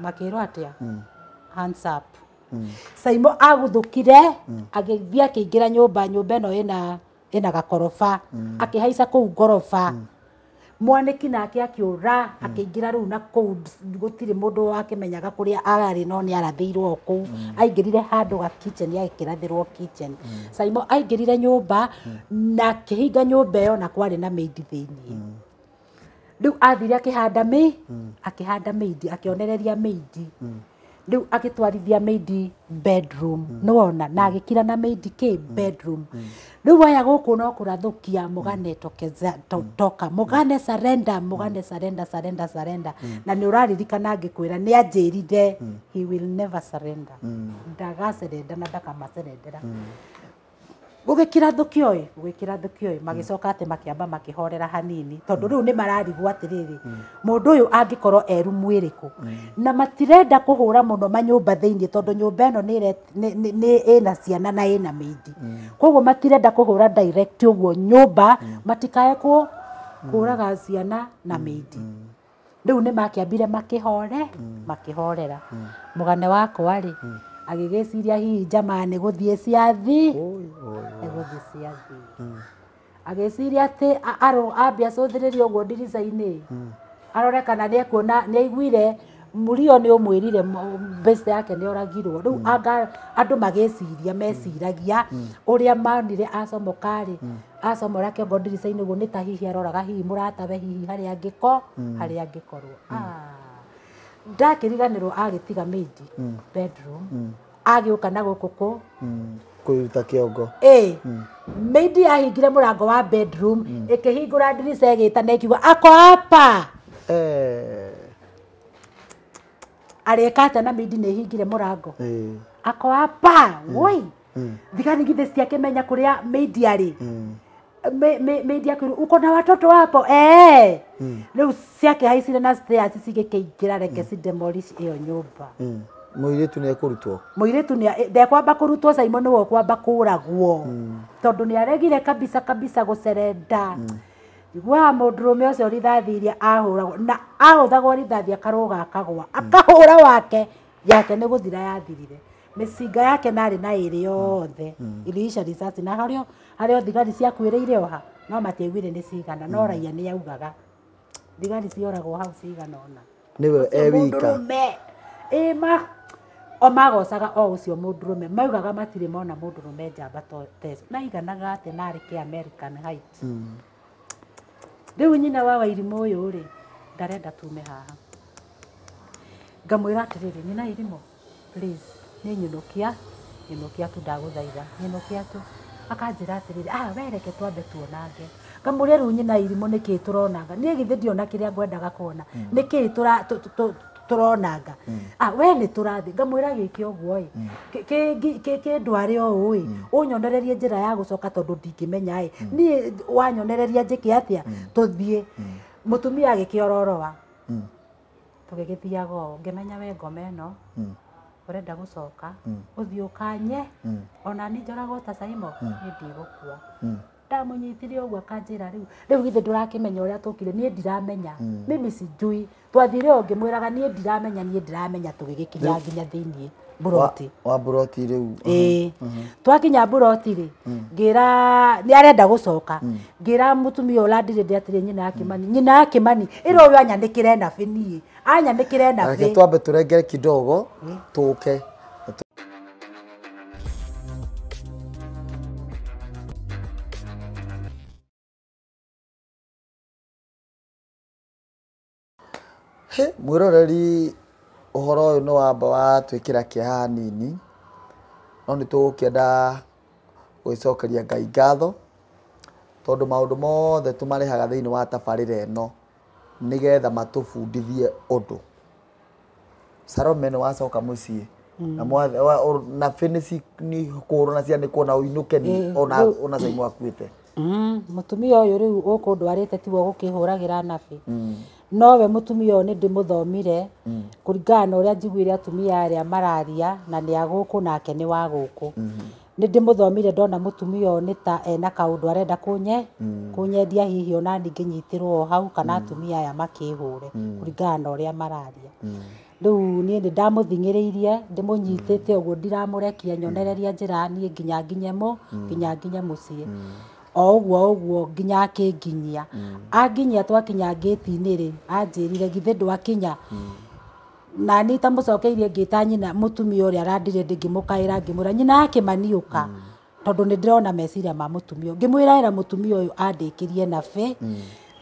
makĩrwo atĩa? Hands up. Saimo aguthũkire agĩthiĩ akĩingĩra nyũmba, nyũmba ĩno ĩna gakoroba, akĩhaica kũu ngoroba. Mwanĩki nake akĩũra akĩingĩra rĩu na kũu gũtirĩ mũndũ wakĩmenyaga kũrĩa ararĩ, no nĩ arathĩirwo o kũu. Aingĩrire handũ ga kitchen, agĩkĩrathĩrwo kitchen. Saimo aingĩrire nyũmba na akĩhinga nyũmba ĩyo, na kwarĩ na maid thĩiniĩ. Rĩu athire akĩhanda akĩhanda maid, akĩonereria maid. Rĩu agĩtwarithia maid bedroom, nĩwona, na agĩkira na maid kĩ bedroom. Rĩu aya gũkũ no kũrathũkia, mũgane tokeza, toka, mũgane surrender, mũgane surrender, surrender, surrender. Na nĩ ũraririkana ngĩkwĩra nĩ anjĩrire he will never surrender, ndagacerenda na ndakamacerendera. Gũgĩkira thũkio ĩ, gũgĩkira thũkio ĩ, magĩcoka atĩ makĩamba makĩhorera hanini, tondũ rĩu nĩ mararigwo atĩrĩrĩ, mũndũ ũyũ angĩkorwo e rumu ĩrĩkũ, na matirenda kũhũra mũno manyũmba thĩiniĩ, tondũ nyũmba ĩno nĩ ĩna ciana na ĩna maid. Koguo matirenda kũhũra direct ũguo nyũmba, matikae kũraga ciana na maid. Rĩu nĩ makĩambire makĩhorera. Mũgane wakwa rĩ, agĩgĩciria hihi jamaa nĩ gũthiĩ ciathi, nĩ gũthiĩ ciathi. Agĩciria atĩ ambia acũthĩrĩrie ũguo ndirica-inĩ, arore kana nĩ ekuona, nĩ aiguire mũrio nĩ ũmwĩrire best yake nĩ oragirwo. Rĩu anga andũ magĩciria, meciragia ũrĩa monire acomoka rĩ, acomora kĩongo ndirica-inĩ ũguo, nĩ ta hihi aroraga hihi mũratawe, hihi harĩa angĩkorwo. Ndakĩriganĩrwo agĩtiga maid bedroom, agĩũka na gũkũ kũ kũruta kĩongo. Maid yahingire mũrango wa bedroom, ĩkĩhingũra ndirica ĩgĩtana ĩkiuga ako hapa. Arĩka atĩa na maid nĩ ĩhingire mũrango? Ako hapa. Woi, thigari githĩ ciakĩmenya kũrĩa maid arĩ? Maid akĩrwo uko na watoto hapo? Rĩu ciakĩhaicire na stairs cigĩkĩingĩra, reke ci demolish ĩyo nyũmba. Mũirĩtu nĩ ekũrutwo? Mũirĩtu nĩ ndekwamba kũrutwo, Saimo nĩwe ũkwamba kũragwo, tondũ nĩ aregire kabisa kabisa gũcerenda. Iguaga mũndũrũme ũcio rithathi iria ahũragwo, na ahũthagwo rithathi akarũga akagwa, akahũra wake yake nĩ gũthira yathirire. Mĩcinga yake narĩ na ĩrĩ yothe iliisha risasi, na harĩa thigari ciakuĩrĩire oha, no matiaiguire nĩ cigana, no raia nĩ yaugaga thigari cioragwo hau cigana ũna. Nĩwe e wika. Mũndũrũme ĩ o magocaga o ũcio mũndũrũme, maugaga matirĩ mona mũndũrũme njamba tecio, na aiganaga atĩ narĩ kĩ American height. Rĩu nyina wa Wairimũ ũyũ rĩ, ndarenda tume haha. Ngamwĩra atĩrĩrĩ, nyina Irimũ, please, nĩ nyũnũkia, nyũnũkia tu, ndagũthaitha, nyũnũkia tu. Akanjĩra atĩrĩrĩ, we reke twambe tuonange. Ngamũria rĩu nyina Irimũ nĩkĩĩ tũronanga? Niĩ githĩ ndiona kĩrĩa ngwendaga kuona, nĩkĩĩ tũronanga? We nĩ tũrathiĩ. Ngamwĩra gĩke ũguo ĩ, kĩndware ũũ ĩ, ũnyonererie njĩra ya gũcoka, tondũ ndingĩmenya ĩ, niĩ wanyonereria njĩke atĩa tũthiĩ. Mũtumia agĩkĩororoa, tũgĩgĩthiaga ũũ, ngĩmenya we ngoma ĩno ũrenda gũcoka ũthiĩ ũkanye, ona niĩ njoragwo ta Saimo, niĩ ndigũkua. Ndamũnyitire ũguo akanjĩra rĩu githĩ ndũrakĩmenya ũrĩa tũkire? Niĩ ndiramenya, mimi sijui. Twathire o ngĩmwĩraga niĩ ndiramenya, niĩ ndiramenya, tũgĩgĩkinya nginya thĩiniĩ mburoti. Wa mburoti rĩu. Twakinya mburoti rĩ, ngĩra nĩ arenda gũcoka, ngĩra mũtumia ũrĩa ndirĩndĩ atĩrĩ, nyina ya Kĩmani, nyina ya Kĩmani, ĩra ũyũ anyanĩkĩre nabĩ, niĩ anyanĩkĩre nabĩ. Reke twambe tũrengere kidogo tũke. Mwĩroreri, ũhoro ũyũ nĩ wamba watwĩkĩra kĩeha hanini, no nĩ tũgũkĩenda gwĩcokeria Ngai ngatho, tondũ maũndũ mothe tũmarehaga thĩinĩ wa tabarĩra ĩno nĩgetha matũbundithie ũndũ. Salome nĩ wacoka mũciĩ na finish nĩ kũhũrwo na cianĩkwo na ũinũke ona Saimo akuĩte. Mũtumia ũyũ rĩu ũkũndwarĩte tiwe ũgũkĩhũragĩra nabĩ. Nowe mũtumia ũyũ nĩ ndĩmũthomire kũringana na ũrĩa njiguire atumia arĩa mararia, na nĩ a gũkũ nake nĩ wa gũkũ. Nĩ ndĩmũthomire ndona mũtumia ũyũ nĩ ta ena kaũndũ arenda kũnyendia hihi ona niĩ ngĩnyitĩrwo o hau kana atumia aya makĩhũre kũringana na ũrĩa mararia. Rĩu niĩ nĩ ndamũthing'ĩrĩirie ndĩmũnyitĩte ũguo ndiramũrekia nyonereria njĩra niĩ nginya nginye mũciĩ. O ũguo ũguo nginya akĩnginyia. Anginyia twakinya ngĩti-inĩ rĩ, anjĩrire githĩ ndwakinya. Na niĩ tamũcokeirie ngĩta nyina mũtumia ũrĩa arandire ngĩmũkaĩra ngĩmwĩra nyina akĩmaniũka tondũ nĩ ndĩrona meciria ma mũtumia ũyũ. Ngĩmwĩra ĩra mũtumia ũyũ andĩkĩrie nabĩ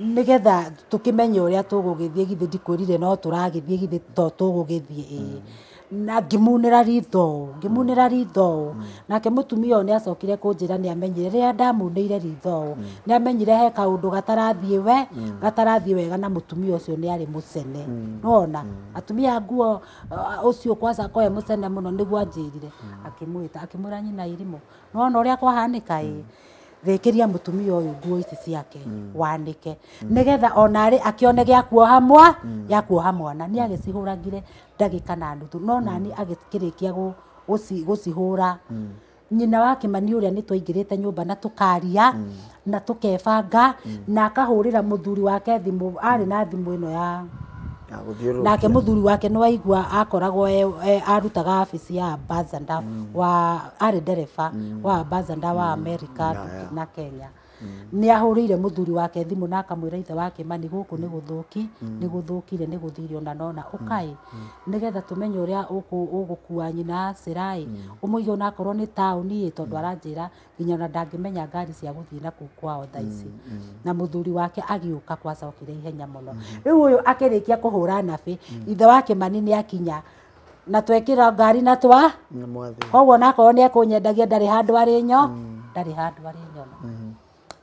nĩgetha tũkĩmenye ũrĩa tũgũgĩthiĩ githĩ ndikwĩrire no tũragĩthiĩ githĩ to tũgũgĩthiĩ ĩĩ. Na ngĩmunĩra ritho ũũ. Nake mũtumia ũyũ nĩ acokire kũnjĩra nĩ amenyire rĩrĩa ndamunĩire ritho ũũ nĩ amenyire he kaũndũ gatarathiĩ wega na mũtumia ũcio nĩ arĩ mũcene. Nĩwona atumia a nguo ũcio kwanza akorwo e mũcene mũno nĩguo anjĩrire. Akĩmwĩta akĩmwĩra nyina irimũ nĩwona ũrĩa kwahanĩka ĩĩ rĩkĩria mũtumia ũyũ nguo ici ciake wanĩke nĩgetha ona rĩ akĩone gĩa kuoha mwana. Nĩ agĩcihũragire ndagĩka na nuthu no nani agĩkĩrĩkia gũcihũra. Nyina wa Kĩmani ũrĩa nĩ twaingĩrĩte nyũmba na tũkaria na tũkebanga na akahũrĩra mũthuri wake thimũ arĩ na thimũ ĩno ya nake mũthuri wake nĩ waigua akoragwo arutaga abici ya ambassador wa arĩ ndereba wa ambassador wa America na Kenya. Nĩ ahũrĩire mũthuri wake thimũ na akamwĩra ithe wa Kĩmani gũkũ nĩ gũthũki nĩ gũthũkire nĩ gũthire ona nona ũkai nĩgetha tũmenye ũrĩa ũgũkua nyina Acĩra ũmũige ona akorwo nĩ taũni tondũ aranjĩra nginya ona ndangĩmenya ngari cia gũthiĩ na kũu kwao thaa ici. Na mũthuri wake agĩũka kwacokire ihenya mũno. Rĩu ũyũ akĩrĩkia kũhũra nabĩ ithe wa Kĩmani nĩ akinya na twekĩra ngari na twa koguo onakorwo nĩ ekũnyendagia ndarĩ handũ arĩ nyona.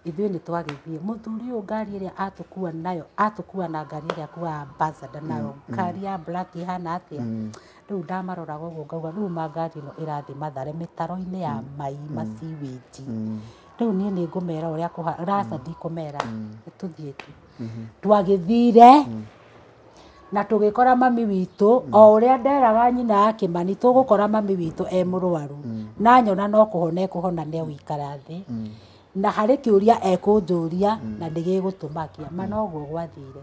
Ithuĩ nĩ twagĩthiĩ mũthuri ũyũ ngari ĩrĩa atũkua nayo atũkua na ngari ĩrĩa akua ambassador nayo ngari ya black ihana atĩa. Rĩu ndamaroraga ũguo ngauga rĩu ma ngari ĩno ĩrathiĩ Mathare mĩtaro-inĩ ya mai maciwĩnji. Rĩu niĩ nĩ ngũmera ũrĩa raca ndikũmera tũthiĩ tu. Twagĩthire na tũgĩkora mami witũ o ũrĩa nderaga nyina ya Kĩmani tũgũkora mami witũ e mũrwaru na nyona no kũhona ekũhona nĩ egũikara thĩ na harĩ kĩũria ekũnjũria na nĩ gĩgũtũmakia ma noguo gwathire.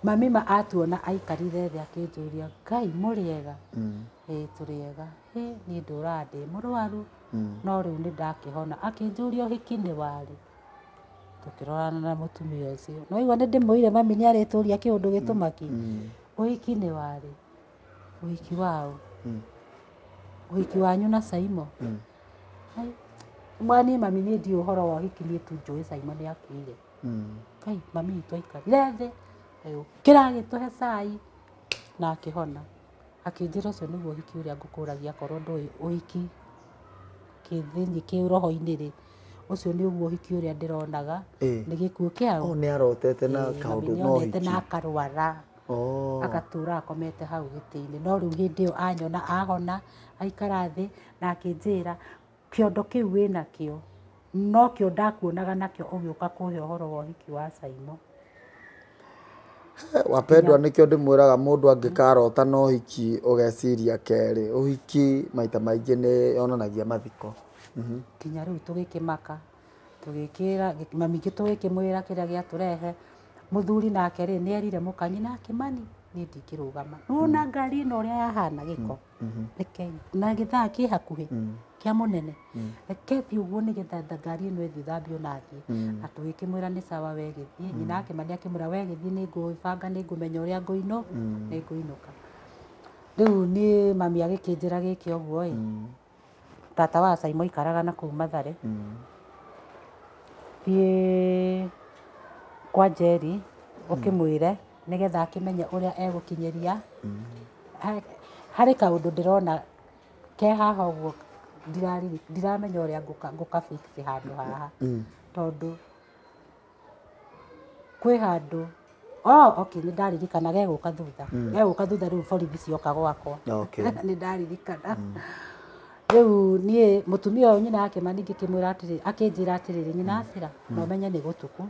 Mami ma atuona aikarire thĩ akĩnjũria Ngai mũrĩega? Ĩĩ tũrĩega. Niĩ ndũraga ndĩ mũrwaru no rĩu nĩ ndakĩhona. Akĩnjũria ũhiki nĩ warĩ. Tũkĩrorana na mũtumia ũcio no igua nĩ ndĩmwĩrire mami nĩ arĩtũria kĩũndũ gĩtũmaki. Ũhiki nĩ warĩ. Ũhiki waũ? Ũhiki wanyu na Saimo? Mwani mami niĩ ndiũĩ ũhoro wa ũhiki niĩ tu njũĩ Saimo nĩ akuire. Ngai mami witũ aikarire thĩ agĩũkĩra agĩtũhe cai na akĩhona. Akĩnjĩra ũcio nĩguo ũhiki ũrĩa ngũkũragia akorwo ndũĩ ũhiki kĩthĩinĩ kĩroho-inĩ rĩ ũcio nĩ ũguo ũhiki ũrĩa ndĩronaga nĩ gĩkuũ kĩao. Nĩ arotete na kaũndũ no ũhiki na akarwara agatũra akomete hau gĩtĩ-inĩ no rĩu hĩndĩ ĩyo anyona ahona aikara thĩ na akĩnjĩra kĩondo kĩu wĩnakĩo nokĩo ndakuonaga nakĩo ũgĩũka kũhe ũhoro wa ũhiki wa Saimo. Wapendwa nĩkĩo ndĩmwĩraga mũndũ angĩkarota na ũhiki ũgeciria kerĩ. Ũhiki maita maingĩ nĩ yonanagia mathiko. Nginya rĩu tũgĩkĩmaka tũgĩkĩra mami tũgĩkĩmwĩra kĩrĩa gĩatũrehe. Mũthuri nake rĩ nĩ erire mũka nyina Kĩmani niĩ ndingĩrũgama. Nĩwona ngari ĩno ũrĩa yahana gĩko reke na gĩthaa kĩ hakuhĩ kĩa mũnene reke thiĩ ũguo nĩgetha ngari ĩno ĩthiĩ thambio na thiĩ. Na tũgĩkĩmwĩra nĩ sawa we gĩthiĩ. Nyina Kĩmani akĩmwĩra we gĩthiĩ nĩ ngũbanga nĩ ngũmenya ũrĩa ngũinũka. Rĩu niĩ mami agĩkĩnjĩra gĩkĩ ũguo ĩ tata wa Saimo aikaraga na kũu Mathare. Thiĩ kwa Njeri ũkĩmwĩre nĩgetha akĩmenye ũrĩa egũkinyĩria. Harĩ kaũndũ ndĩrona ke haha ũguo ndiramenya ũrĩa ngũka fix handũ haha tondũ kwĩ handũ okay nĩ ndaririkana gegũka thutha rĩu borithi cioka gwakwa nĩ ndaririkana. Rĩu niĩ mũtumia ũyũ nyina Kĩmani ngĩkĩmwĩra atĩrĩrĩ akĩnjĩra atĩrĩrĩ nyina Acĩra no menye nĩ gũtukũ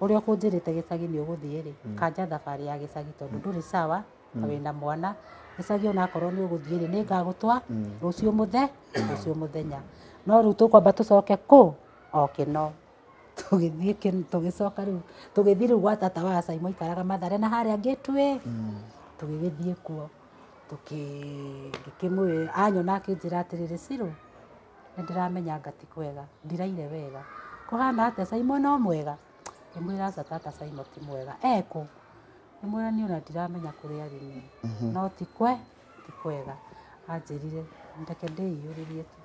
ũrĩa ũkũnjĩrĩte gĩcagi nĩ ũgũthiĩ rĩ kanja thabarĩ ya gĩcagi tondũ ndũrĩ sawa na wĩna mwana gĩcagi onakorwo nĩ ũgũthiĩ rĩ nĩ ngagũtwa rũciũ rũciũ mũthenya no rĩu tũkwamba tũcoke kũ o Kĩno tũgĩthiĩ tũgĩcoka rĩu tũgĩthiĩ rĩu gwa tata wa Simon aikaraga Mathare na harĩa Gateway tũgĩgĩthiĩ kuo ngĩkĩmwĩra anyona akĩnjĩra atĩrĩrĩ Cirũ nĩ ndĩramenya anga ti kwega ndiraire wega kũhana atĩa Simon no mwega ngĩmwĩra aca tata Simon ti mwega ekũ ngĩmwĩra niĩ ona ndiramenya kũrĩa arĩ niĩ no ti kwega anjĩrire ndeke ndĩiyũrĩrie tu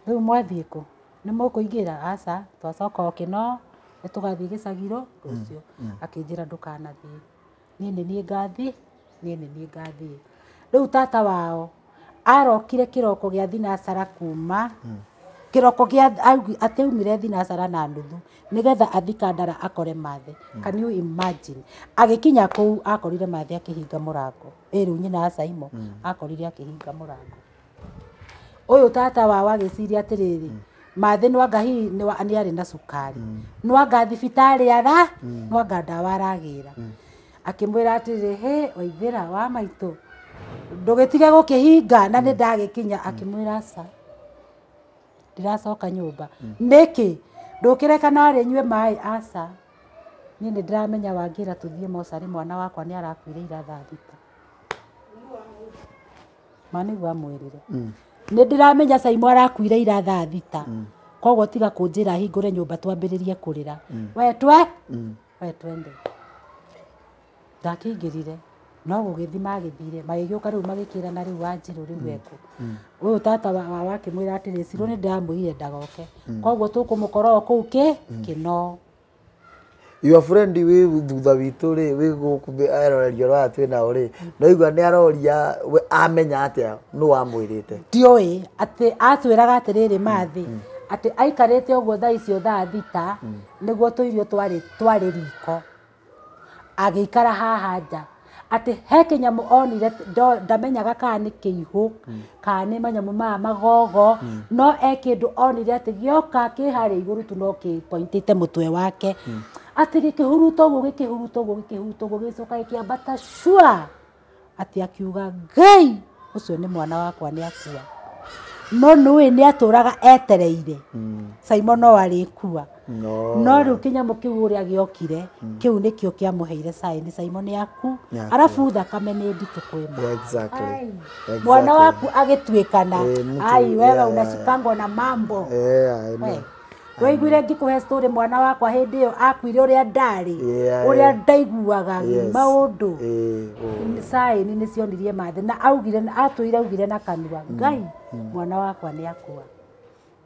rĩu mwathiĩ kũ nĩ mũkũingĩra aca twacoka o Kĩno nĩ tũgathiĩ gĩcagiro rũciũ akĩnjĩra ndũkanathiĩ niĩ nĩ niĩ ngathiĩ niĩ nĩ niĩ ngathiĩ rĩu tata wao arokire kĩroko gĩa thinacara kuma kĩroko gĩa atĩ aumire thinacara na nuthu nĩgetha athi Kandara akore Mathe. Can you imagine agĩkinya kũu akorire Mathe akĩhinga mũrango ĩ rĩu nyina wa Simon akorire akĩhinga mũrango ũyũ tata wao agĩciria atĩrĩrĩ Mathe nwanga hihi nĩ arĩ na cukari nwanga thibitarĩ ara nwanga ndawa aragĩra akĩmwĩra atĩrĩrĩ hĩ waithĩra wa maitũ ndũgĩtige gũkĩhinga na nĩ ndagĩkinya akĩmwĩra aca ndiracoka nyũmba nĩkĩ ndũkĩreka narĩ nyue maĩ aca niĩ nĩ ndĩramenya wangĩra tũthiĩ mocarĩ mwana wakwa nĩ arakuire ira thaa thita ma nĩguo amwĩrire nĩ ndĩramenya Simon arakuire ira thaa thita koguo tiga kũnjĩra hingũre nyũmba twambĩrĩrie kũrĩra we twe we twende ndakĩingĩrire no gũgĩthiĩ magĩthire magĩgĩũka rĩu magĩkĩrana rĩu Wanjirũ rĩu ekũ ũyũ tata wa akĩmwĩra atĩrĩ Cirũ nĩ ndĩramwĩrire ndagoke koguo tũkũmũkora o kũu Kĩno your friend wĩ thutha witũ rĩ wĩ gũkũ erorerio rwaya twĩ nao rĩ no igua nĩ aroria we amenya atĩa nũ wamwĩrĩte ndiũĩ atĩ atwĩraga atĩrĩrĩ Mathi atĩ aikarĩte ũguo thaa icio thaa thita nĩguo tũirio twarĩ riko agĩikara haha nja atĩ he kĩnyamũ onire ndamenyaga kana nĩ kĩihũ kana nĩ manyamũ maya magogo no e kĩndũ onire atĩ gĩoka kĩ harĩa igũrũ tu no kĩpointĩte mũtwe wake atĩ gĩkĩhuruta ũguo gĩkĩhuruta ũguo gĩkĩhuruta ũguo gĩgĩcoka gĩkĩambata cua atĩ akiuga Ngai ũcio nĩ mwana wakwa nĩ akua no nĩũĩ nĩ atũraga etereire Simon no arĩkua no rĩu kĩnyamũ kĩu ũrĩa gĩokire kĩu nĩkĩo kĩamũheire sign Simon nĩ aku arabu thakame nĩ nditũ kwĩ ma mwana waku agĩtuĩkana ai wewe unashikangwa na mambo waiguire ngĩkũhe story mwana wakwa hĩndĩ ĩyo akuire ũrĩa ndarĩ ũrĩa ndaiguaga maũndũ sign nĩ cionirie Mathe na augire atũire augire na kanua Ngai mwana wakwa nĩ akua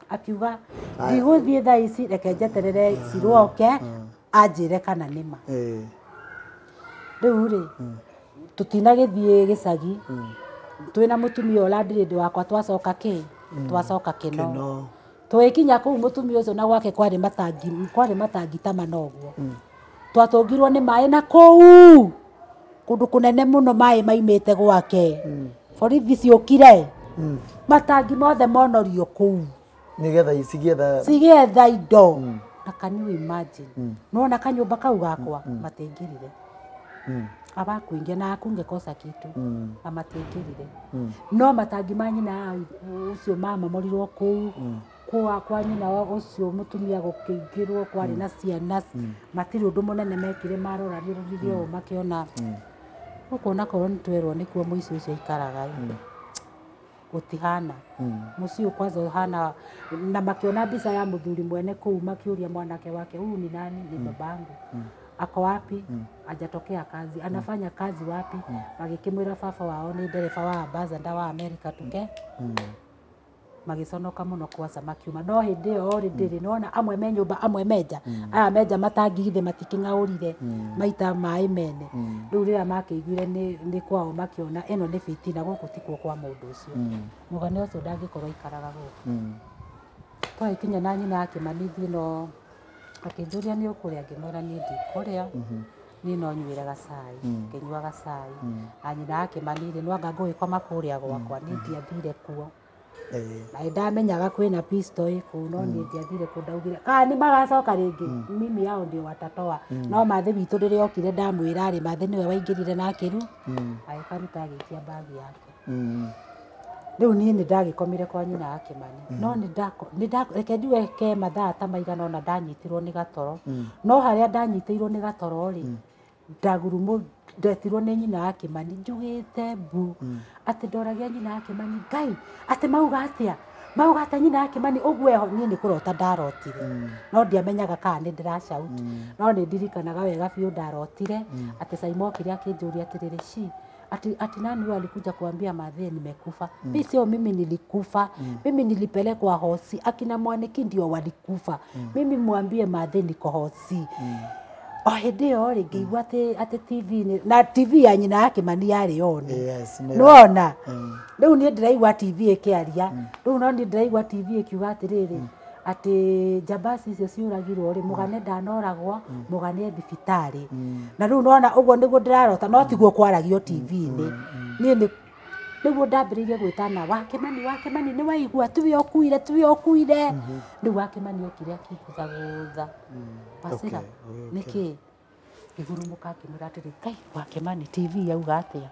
akiuga ndigũthiĩ thaa ici reke njeterere Cirũ oke anjĩre kana nĩ ma rĩu rĩ tũtinagĩthiĩ gĩcagi twĩna mũtumia ũrĩa landlady wakwa twacoka kĩ twacoka Kĩno tũgĩkinya kũu mũtumia ũcio na gwake kwarĩ matangi ta mana ũguo twatũngirwo nĩ maĩ na kũu kũndũ kũnene mũno maĩ maimĩte gwake borithi ciũkire matangi mothe monorio kũu nigetha cigĩetha indo na can you imagine nĩwona kanyũmba kau gakwa matingĩrire abakuingia na akungekosa kitu na matingĩrire no matangi ma nyina ũcio mamamorirwo kũu kwa nyina ũcio mũtumia gũkĩingĩrwo kwarĩ na ciana matirĩ ũndũ mũnene mekire maroraririe ũũ makĩona gũkũ onakorwo nĩ twerwo nĩkuo mũici ũcio aikaraga gũtihana mũciĩ kwanza ũhana na makĩona mbica ya mũthuri mwene kũu makĩũria mwanake wake huyu ni nani ni babangu ako wapi hajatokea kazi anafanya kazi wapi magĩkĩmwĩra baba wao nĩ ndereba wa ambassador wa America tuke magĩconoka mũno kwaca makiuma no hĩndĩ ĩyo already nĩwona amwe me nyũmba amwe menja aya menja matangi githĩ matikĩng'aũrire maita maĩ mene rĩu rĩrĩa makĩiguire nĩ kwao makĩona ĩno nĩ fitina gũkũ tikuo kwa mũndũ ũcio mũgane ũcio ndangĩkorwo aikaraga gũkũ twagĩkinya na nyina akĩmanithie no akĩnjũria nĩ ũkũrĩa ngĩmwĩra niĩ ndikũrĩa niĩ no nyuĩre gacai ngĩnyua gacai na nyina akĩmanithie no anga ngũgĩkoma kũrĩa gwakwa niĩ ndiathire kuo Na nĩndamenyaga kwĩna pistol ĩ kũu no niĩ ndiathire kũu ndaugire kana nĩ magacoka rĩngĩ mimi yao ndio watatoa. No mathĩ witũ rĩrĩa okire ndamwĩra rĩ, mathĩ nĩwe waingĩrire na akĩru agĩkaruta agĩikia mbagi yake. Rĩu niĩ nĩ ndagĩkomire kwa nyina wa Kĩmani no reke njuge ke mathaa ta maigana ũna ndanyitirwo nĩ gatoro. No harĩa ndanyitĩirwo nĩ gatoro rĩ, ndagurumũ ndetirwo nĩ nyina wa Kĩmani njugĩte mbu atĩ ndoragia nyina wa Kĩmani Ngai atĩ mauga atĩa mauga atĩa nyina wa Kĩmani ũguo eho niĩ nĩ kũrota ndarotire. No ndiamenyaga kana nĩ ndĩracaut no nĩ ndirikanaga wega biũ ndarotire atĩ Saimo okire akĩnjũria atĩrĩrĩ ci ati nani huyo alikuja kuambia madhe nimekufa. Mimi sio mimi nilikufa. Mimi nilipelekwa hosi. Akina Mwaniki ndio walikufa. Mimi mwambie madhe niko hosi. O hĩndĩ ĩyo rĩ ngĩigua atĩ TV na TV ya nyina ya Kĩmani yarĩ on. Yes, nĩwona rĩu niĩ ndĩraigua TV ĩkĩaria. Rĩu no niĩ ndĩraigua TV ĩkiuga atĩrĩrĩ atĩ njambasi icio ciũragirwo rĩ mũgane ndanoragwo mũgane thibitarĩ. Na rĩu nona ũguo nĩguo ndĩrarota no tiguo kwaragio TV-inĩ. Niĩ nĩguo ndambĩrĩirie gwĩtana wa Kĩmani wa Kĩmani nĩ waigua tuwe ũkuire tuwe ũkuire. Rĩu wa Kĩmani okire akĩngũthagũtha Wacira nĩkĩ ngĩgurumũka akĩmwĩra atĩrĩ Ngai wa Kĩmani TV yauga atĩa.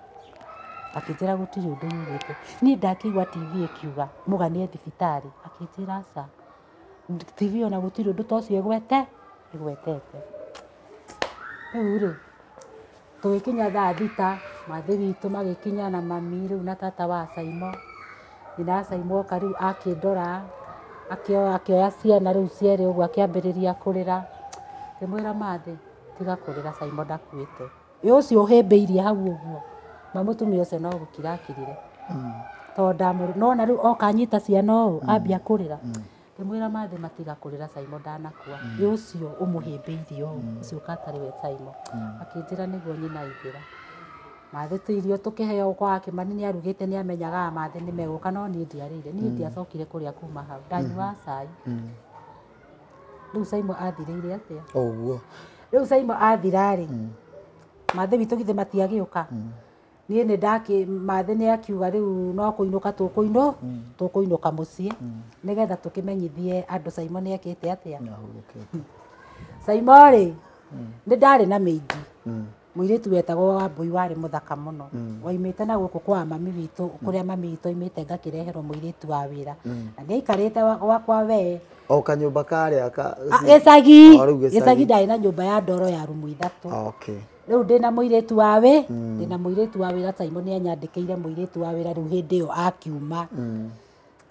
Akĩnjĩra gũtirĩ ũndũ yugĩte. Niĩ ndakĩigua TV ĩkiuga mũgane thibitarĩ. Akĩnjĩra aca TV ona gũtirĩ ũndũ ta ũcio ĩgwetete. Rĩu rĩ tũgĩkinya thaa 6 mathĩ witũ magĩkinya na mami rĩu na tata wa Saimo. Nyina wa Saimo oka rĩu akĩndora akĩoya ciana rĩu cierĩ ũguo akĩambĩrĩria kũrĩra. Ngĩmwĩra mathĩ tiga kũrĩra Saimo ndakuĩte. Ĩ ũcio ũhĩmbĩirie hau ũguo ma mũtumia ũcio no gũkira akirire. Tondũ nona rĩu oka anyita ciana ũũ ambia kũrĩra. Ngĩmwĩra mathĩ matiga kũrĩra Saimo ndanakua. Ĩ ũcio ũmũhĩmbĩirie ũũ ũcio ũkatarĩ we Saimo. Akĩnjĩra nĩguo nyina aithĩra. Mathĩ tũ irio tũkĩheo kwa Kĩmani nĩ arugĩte nĩ amenyaga mathĩ nĩ megũka no niĩ ndiarĩire. Niĩ ndiacokire kũrĩa kuma hau ndanyuaga cai. Rĩu Saimo athirĩire atĩa? Ũguo. Rĩu Saimo athira rĩ mathĩ witũ githĩ matiagĩũka. Niĩ nĩ ndakĩ mathĩ nĩ akiuga rĩu no kũinũka tũkũinũka mũciĩ nĩgetha tũkĩmenyithie andũ Saimo nĩ ekĩte atĩa. Saimo rĩ nĩ ndarĩ na mĩingĩ. Mũirĩtu wetagwo Wambui warĩ mũthaka mũno. Waimĩte na gũkũ kwa mami witũ kũrĩa mami witũ aimĩte ngakĩreherwo mũirĩtu wa wĩra. Na nĩ aikarĩte gwakwa we. O kanyũmba karĩa ka gĩcagi. Gĩcagi ndarĩ na nyũmba ya ndoro ya rumu 3. Okay. Rĩu ndĩna mũirĩtu wa wĩ ndĩna mũirĩtu wa wĩra Saimo nĩ anyandĩkĩire mũirĩtu wa wĩra rĩu hĩndĩ ĩyo akiuma.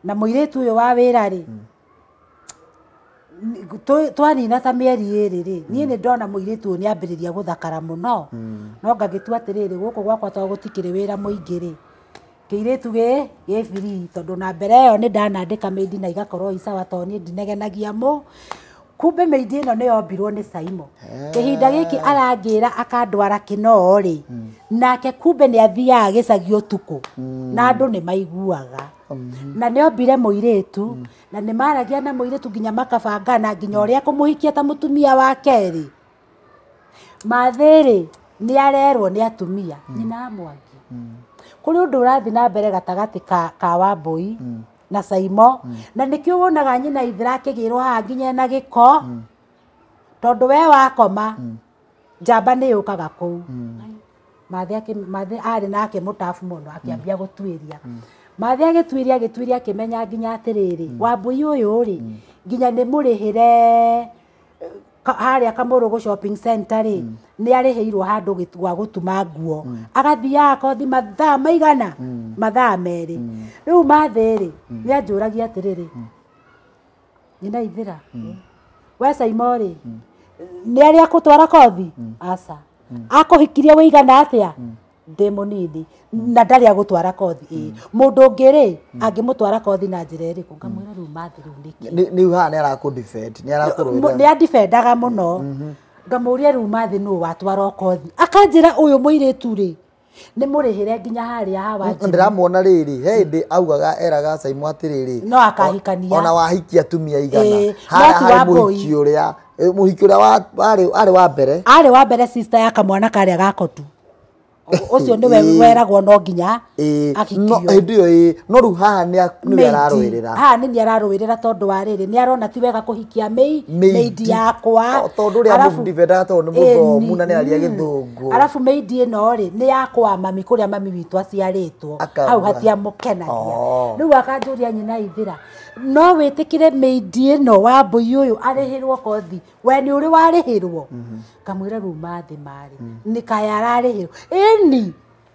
Na mũirĩtu ũyũ wa wĩra rĩ twanina ta mĩeri ĩrĩ rĩ niĩ nĩ ndona mũirĩtu ũyũ nĩ ambĩrĩria gũthakara mũno. No ngagĩtua atĩrĩrĩ gũkũ gwakwa to gũtikĩrĩ wĩra mũingĩ rĩ kĩirĩtu gĩ free tondũ na mbere ĩyo nĩ ndanandĩka maid na igakorwo isawa tondũ niĩ ndinegenagia mũ. Kumbe maid ĩno nĩ yombirwo nĩ Saimo. Kĩhinda gĩkĩ arangĩra akandwara Kĩnoo rĩ nake kumbe nĩ athiaga gĩcagi ũtukũ na andũ nĩ maiguaga. Na nĩ ombire mũirĩtu na nĩ maragia na mũirĩtu nginya makabangana nginya ũrĩa kũmũhikia ta mũtumia wa kerĩ. Mathĩ rĩ nĩ arerwo nĩ atumia nyina wa Mwangi. Kũrĩ ũndũ ũrathiĩ na mbere gatagatĩ ka Wambui na Saimo na nĩkĩo wonaga nyina ithira akĩgĩrwo haha nginya ena gĩko tondũ we wakoma njamba nĩ yũkaga kũu. Mathĩ arĩ nake mũtabu mũno akĩambia gũtuĩria. Mathĩ agĩtuĩria akĩmenya nginya atĩrĩrĩ Wambui ũyũ rĩ nginya nĩ mũrĩhĩre harĩa Kamũrũgũ shopping center rĩ nĩ arĩhĩirwo handũ gwa gũtuma nguo agathiaga kothi mathaa maigana mathaa 2. Rĩu mathĩ rĩ nĩ anjũragia atĩrĩrĩ nyina ithĩra we Saimo rĩ nĩ arĩa akũtwara kothi aca akũhikirie wĩigana atĩa ndĩ mũnini na ndarĩ agũtwara kothi ĩ mũndũ ũngĩ rĩ angĩmũtwara kothi na njĩra ĩrĩkũ ngamwĩra rĩu mathĩ rĩu nĩkĩ Rĩu haha nĩ arakũ defend nĩ arakũrũĩrĩra nĩ andifendaga mũno. Ngamũria rĩu mathĩ nũ watwara kothi akanjĩra ũyũ mũirĩtu rĩ nĩ mũrĩhĩre nginya harĩa hawa ndĩramuona rĩrĩ he hĩndĩ augaga eraga Saimo atĩrĩrĩ no akahikania ona wahikia atumia igana harĩa harĩ mũhiki ũrĩa mũhiki ũrĩa warĩ wa mbere arĩ wa mbere sister ya kamwana karĩa gakotu Ũcio nĩwe weragwo no nginya akikio. No hĩndĩ ĩyo no rĩu haha nĩwe ararũĩrĩra. Haha nĩ niĩ ararũĩrĩra tondũ wa rĩrĩ nĩ arona ti wega kũhikia maid yakwa. Tondũ ũrĩa mũdifendaga tondũ nĩ mũthomu na nĩ aria gĩthũngũ. Arabu maid ĩno rĩ nĩ yakwa mami kũrĩa mami witũ aciarĩtwo. Hau hatiamũkenagia. Rĩu akanjũria nyina Ithira no wĩtĩkĩre maid ĩno wa mbũi ũyũ arĩhĩrwo kothi we nĩ ũrĩ warĩhĩrwo. Ngamwĩra rĩu mathĩ marĩ nĩ kaya ararĩhĩrwo ĩni.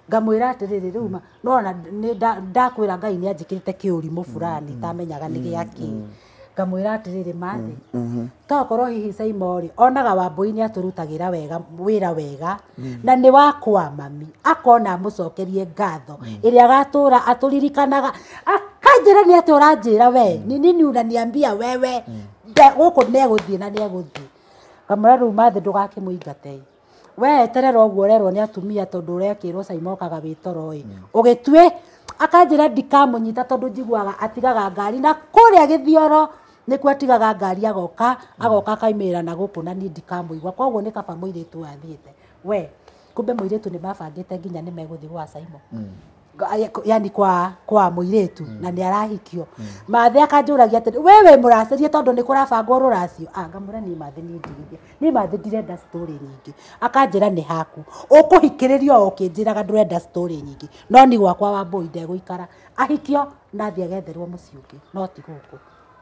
Ngamwĩra atĩrĩrĩ rĩu nona nĩ ndakwĩra Ngai nĩ anjĩkĩrĩte kĩũrimũ fulani tamenyaga nĩ gĩakĩ. Ngamwĩra atĩrĩrĩ mathĩ tokorwo hihi Saimo rĩ onaga Wambũi nĩ atũrutagĩra wega wĩra wega na nĩ wakwa mami akona amũcokerie ngatho ĩrĩa agatũra atũririkanaga. Akanjĩra nĩ atĩ ũranjĩra we ni nini unaniambia wewe gũkũ nĩegũthiĩ na nĩegũthiĩ. Ngamwĩra rĩu mathĩ ndũgakĩmũingate we eterera ũguo ũrerwo nĩ atumia tondũ ũrekĩrwo Saimo okaga wĩ toro ĩ ũgĩtue. Akanjĩra ndikamũnyita tondũ njiguaga atigaga ngari na kũrĩa gĩthioro nĩkuo atigaga ngari agoka agoka akaimĩra na gũkũ na niĩ ndikamũigua koguo nĩ kaba mũirĩtu athiĩte. We kumbe mũirĩtu nĩ mabangĩte nginya nĩ megũthiĩ gwa Saimo yani kwa mũirĩtu na nĩ arahikio. Mathĩ akanjũragia atĩrĩ wewe mũracerie tondũ nĩ kũrabangwo rũracio. Ngamwĩra niĩ mathĩ niĩ ndigithia niĩ mathĩ ndirenda story nyingĩ. Akanjĩra nĩ haku ũkũhikĩrĩrio o ũkĩnjĩraga ndũrenda story nyingĩ no ni gwakwa Wambũi ndegũikara ahikio na athiĩ agetherwo mũciĩ ũngĩ no ti gũkũ.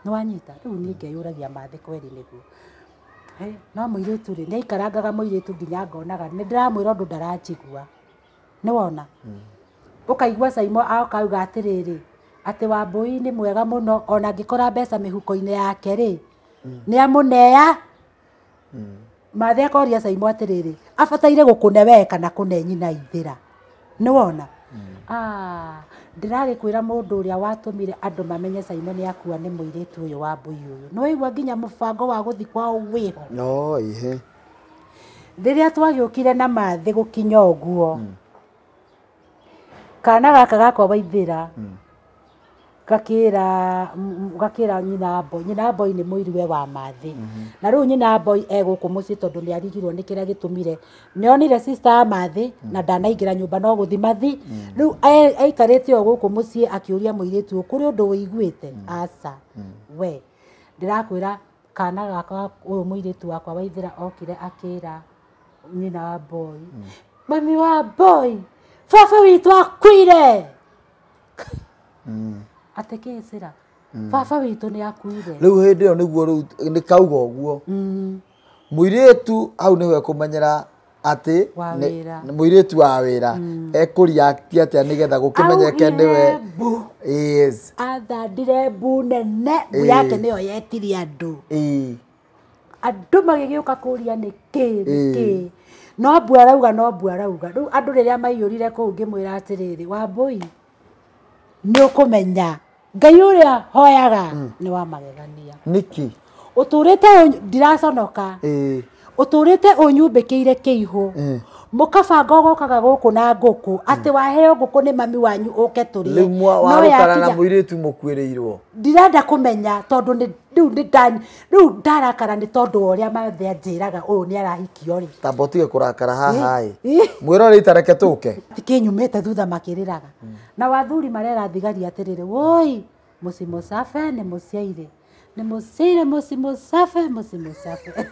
Nĩ wanyita rĩu niĩ ngeyũragia mathĩ kweri nĩguo. No mũirĩtu rĩ nĩ aikarangaga mũirĩtu nginya ngonaga nĩ ndĩramwĩra ũndũ ndaranjigua. Nĩ wona ũkaigua Saimo akauga atĩrĩrĩ atĩ Wambũi nĩ mwega mũno ona angĩkora mbeca mĩhuko-inĩ yake rĩ nĩ amũnea. Mathĩ akoria Saimo atĩrĩrĩ abataire gũkũne we kana kũne nyina Ithira. Nĩ wona ndĩragĩkwĩra mũndũ ũrĩa watũmire andũ mamenye Saimo nĩ akua nĩ mũirĩtu ũyũ Wambũi ũyũ. Nĩ waigua nginya mũbango wa gũthiĩ kwao wĩho. No ihe rĩrĩa twagĩũkire na mathĩ gũkinya ũguo kana gaka gakwa Waithĩra gakĩra nyina Mboi. Nyina Mboi nĩ mũiruwe wa mathĩ na rĩu nyina Mboi egũkũ mũciĩ tondũ nĩ arigirwo nĩ kĩrĩa gĩtũmire nĩ onire sister ya mathĩ na ndanaingĩra nyũmba no gũthi mathi. Rĩu aikarĩte o gũkũ mũciĩ akĩũria mũirĩtu ũyũ kũrĩ ũndũ ũiguĩte. Aca we ndĩrakwĩra kana gakwa ũyũ mũirĩtu wakwa Waithĩra okire akĩra nyina Mboi mami wa Mboi baba witũ akuire. Atĩ kĩcĩra baba witũ nĩ akuire. Rĩu hĩndĩ ĩyo nĩguo rĩu nĩ kauga ũguo mũirĩtu hau nĩho ekũmenyera atĩ mũirĩtu wa wĩra ekũreact atĩa nĩgetha gũkĩmenyeke nĩwe. Yes athandire mbu nene mbu yake nĩyo yetirie andũ. Andũ magĩgĩũka kũria nĩ kĩ nĩ kĩ no mbu arauga no mbu arauga. Rĩu andũ rĩrĩa maiyũrire kũu ngĩmwĩra atĩrĩrĩ Wambũi nĩ ũkũmenya Ngai ũrĩa hoyaga nĩ wa magegania. Nĩkĩ ũtũrĩte ndiraconoka ũtũrĩte ũnyumbĩkĩire kĩihũ mũkabanga ũgokaga gũkũ na ngũkũ atĩ waheo ngũkũ nĩ mami wanyu ũke tũrĩe. Rĩu warũkana na mũirĩtu mũkuĩrĩirwo. Ndirenda kũmenya tondũ rĩu ndarakara nĩ tondũ wa ũrĩa mathĩ anjĩraga ũyũ nĩ arahikio rĩ. Tamba ũtige kũrakara haha ĩ mwĩrore itareke tũke tikĩnyumĩte thutha makĩrĩraga. Na wathuri marera thigari atĩrĩrĩ woi mũcimũcabe nĩ mũciaire nĩ mũciaire mũcimũcabe mũcimũcabe.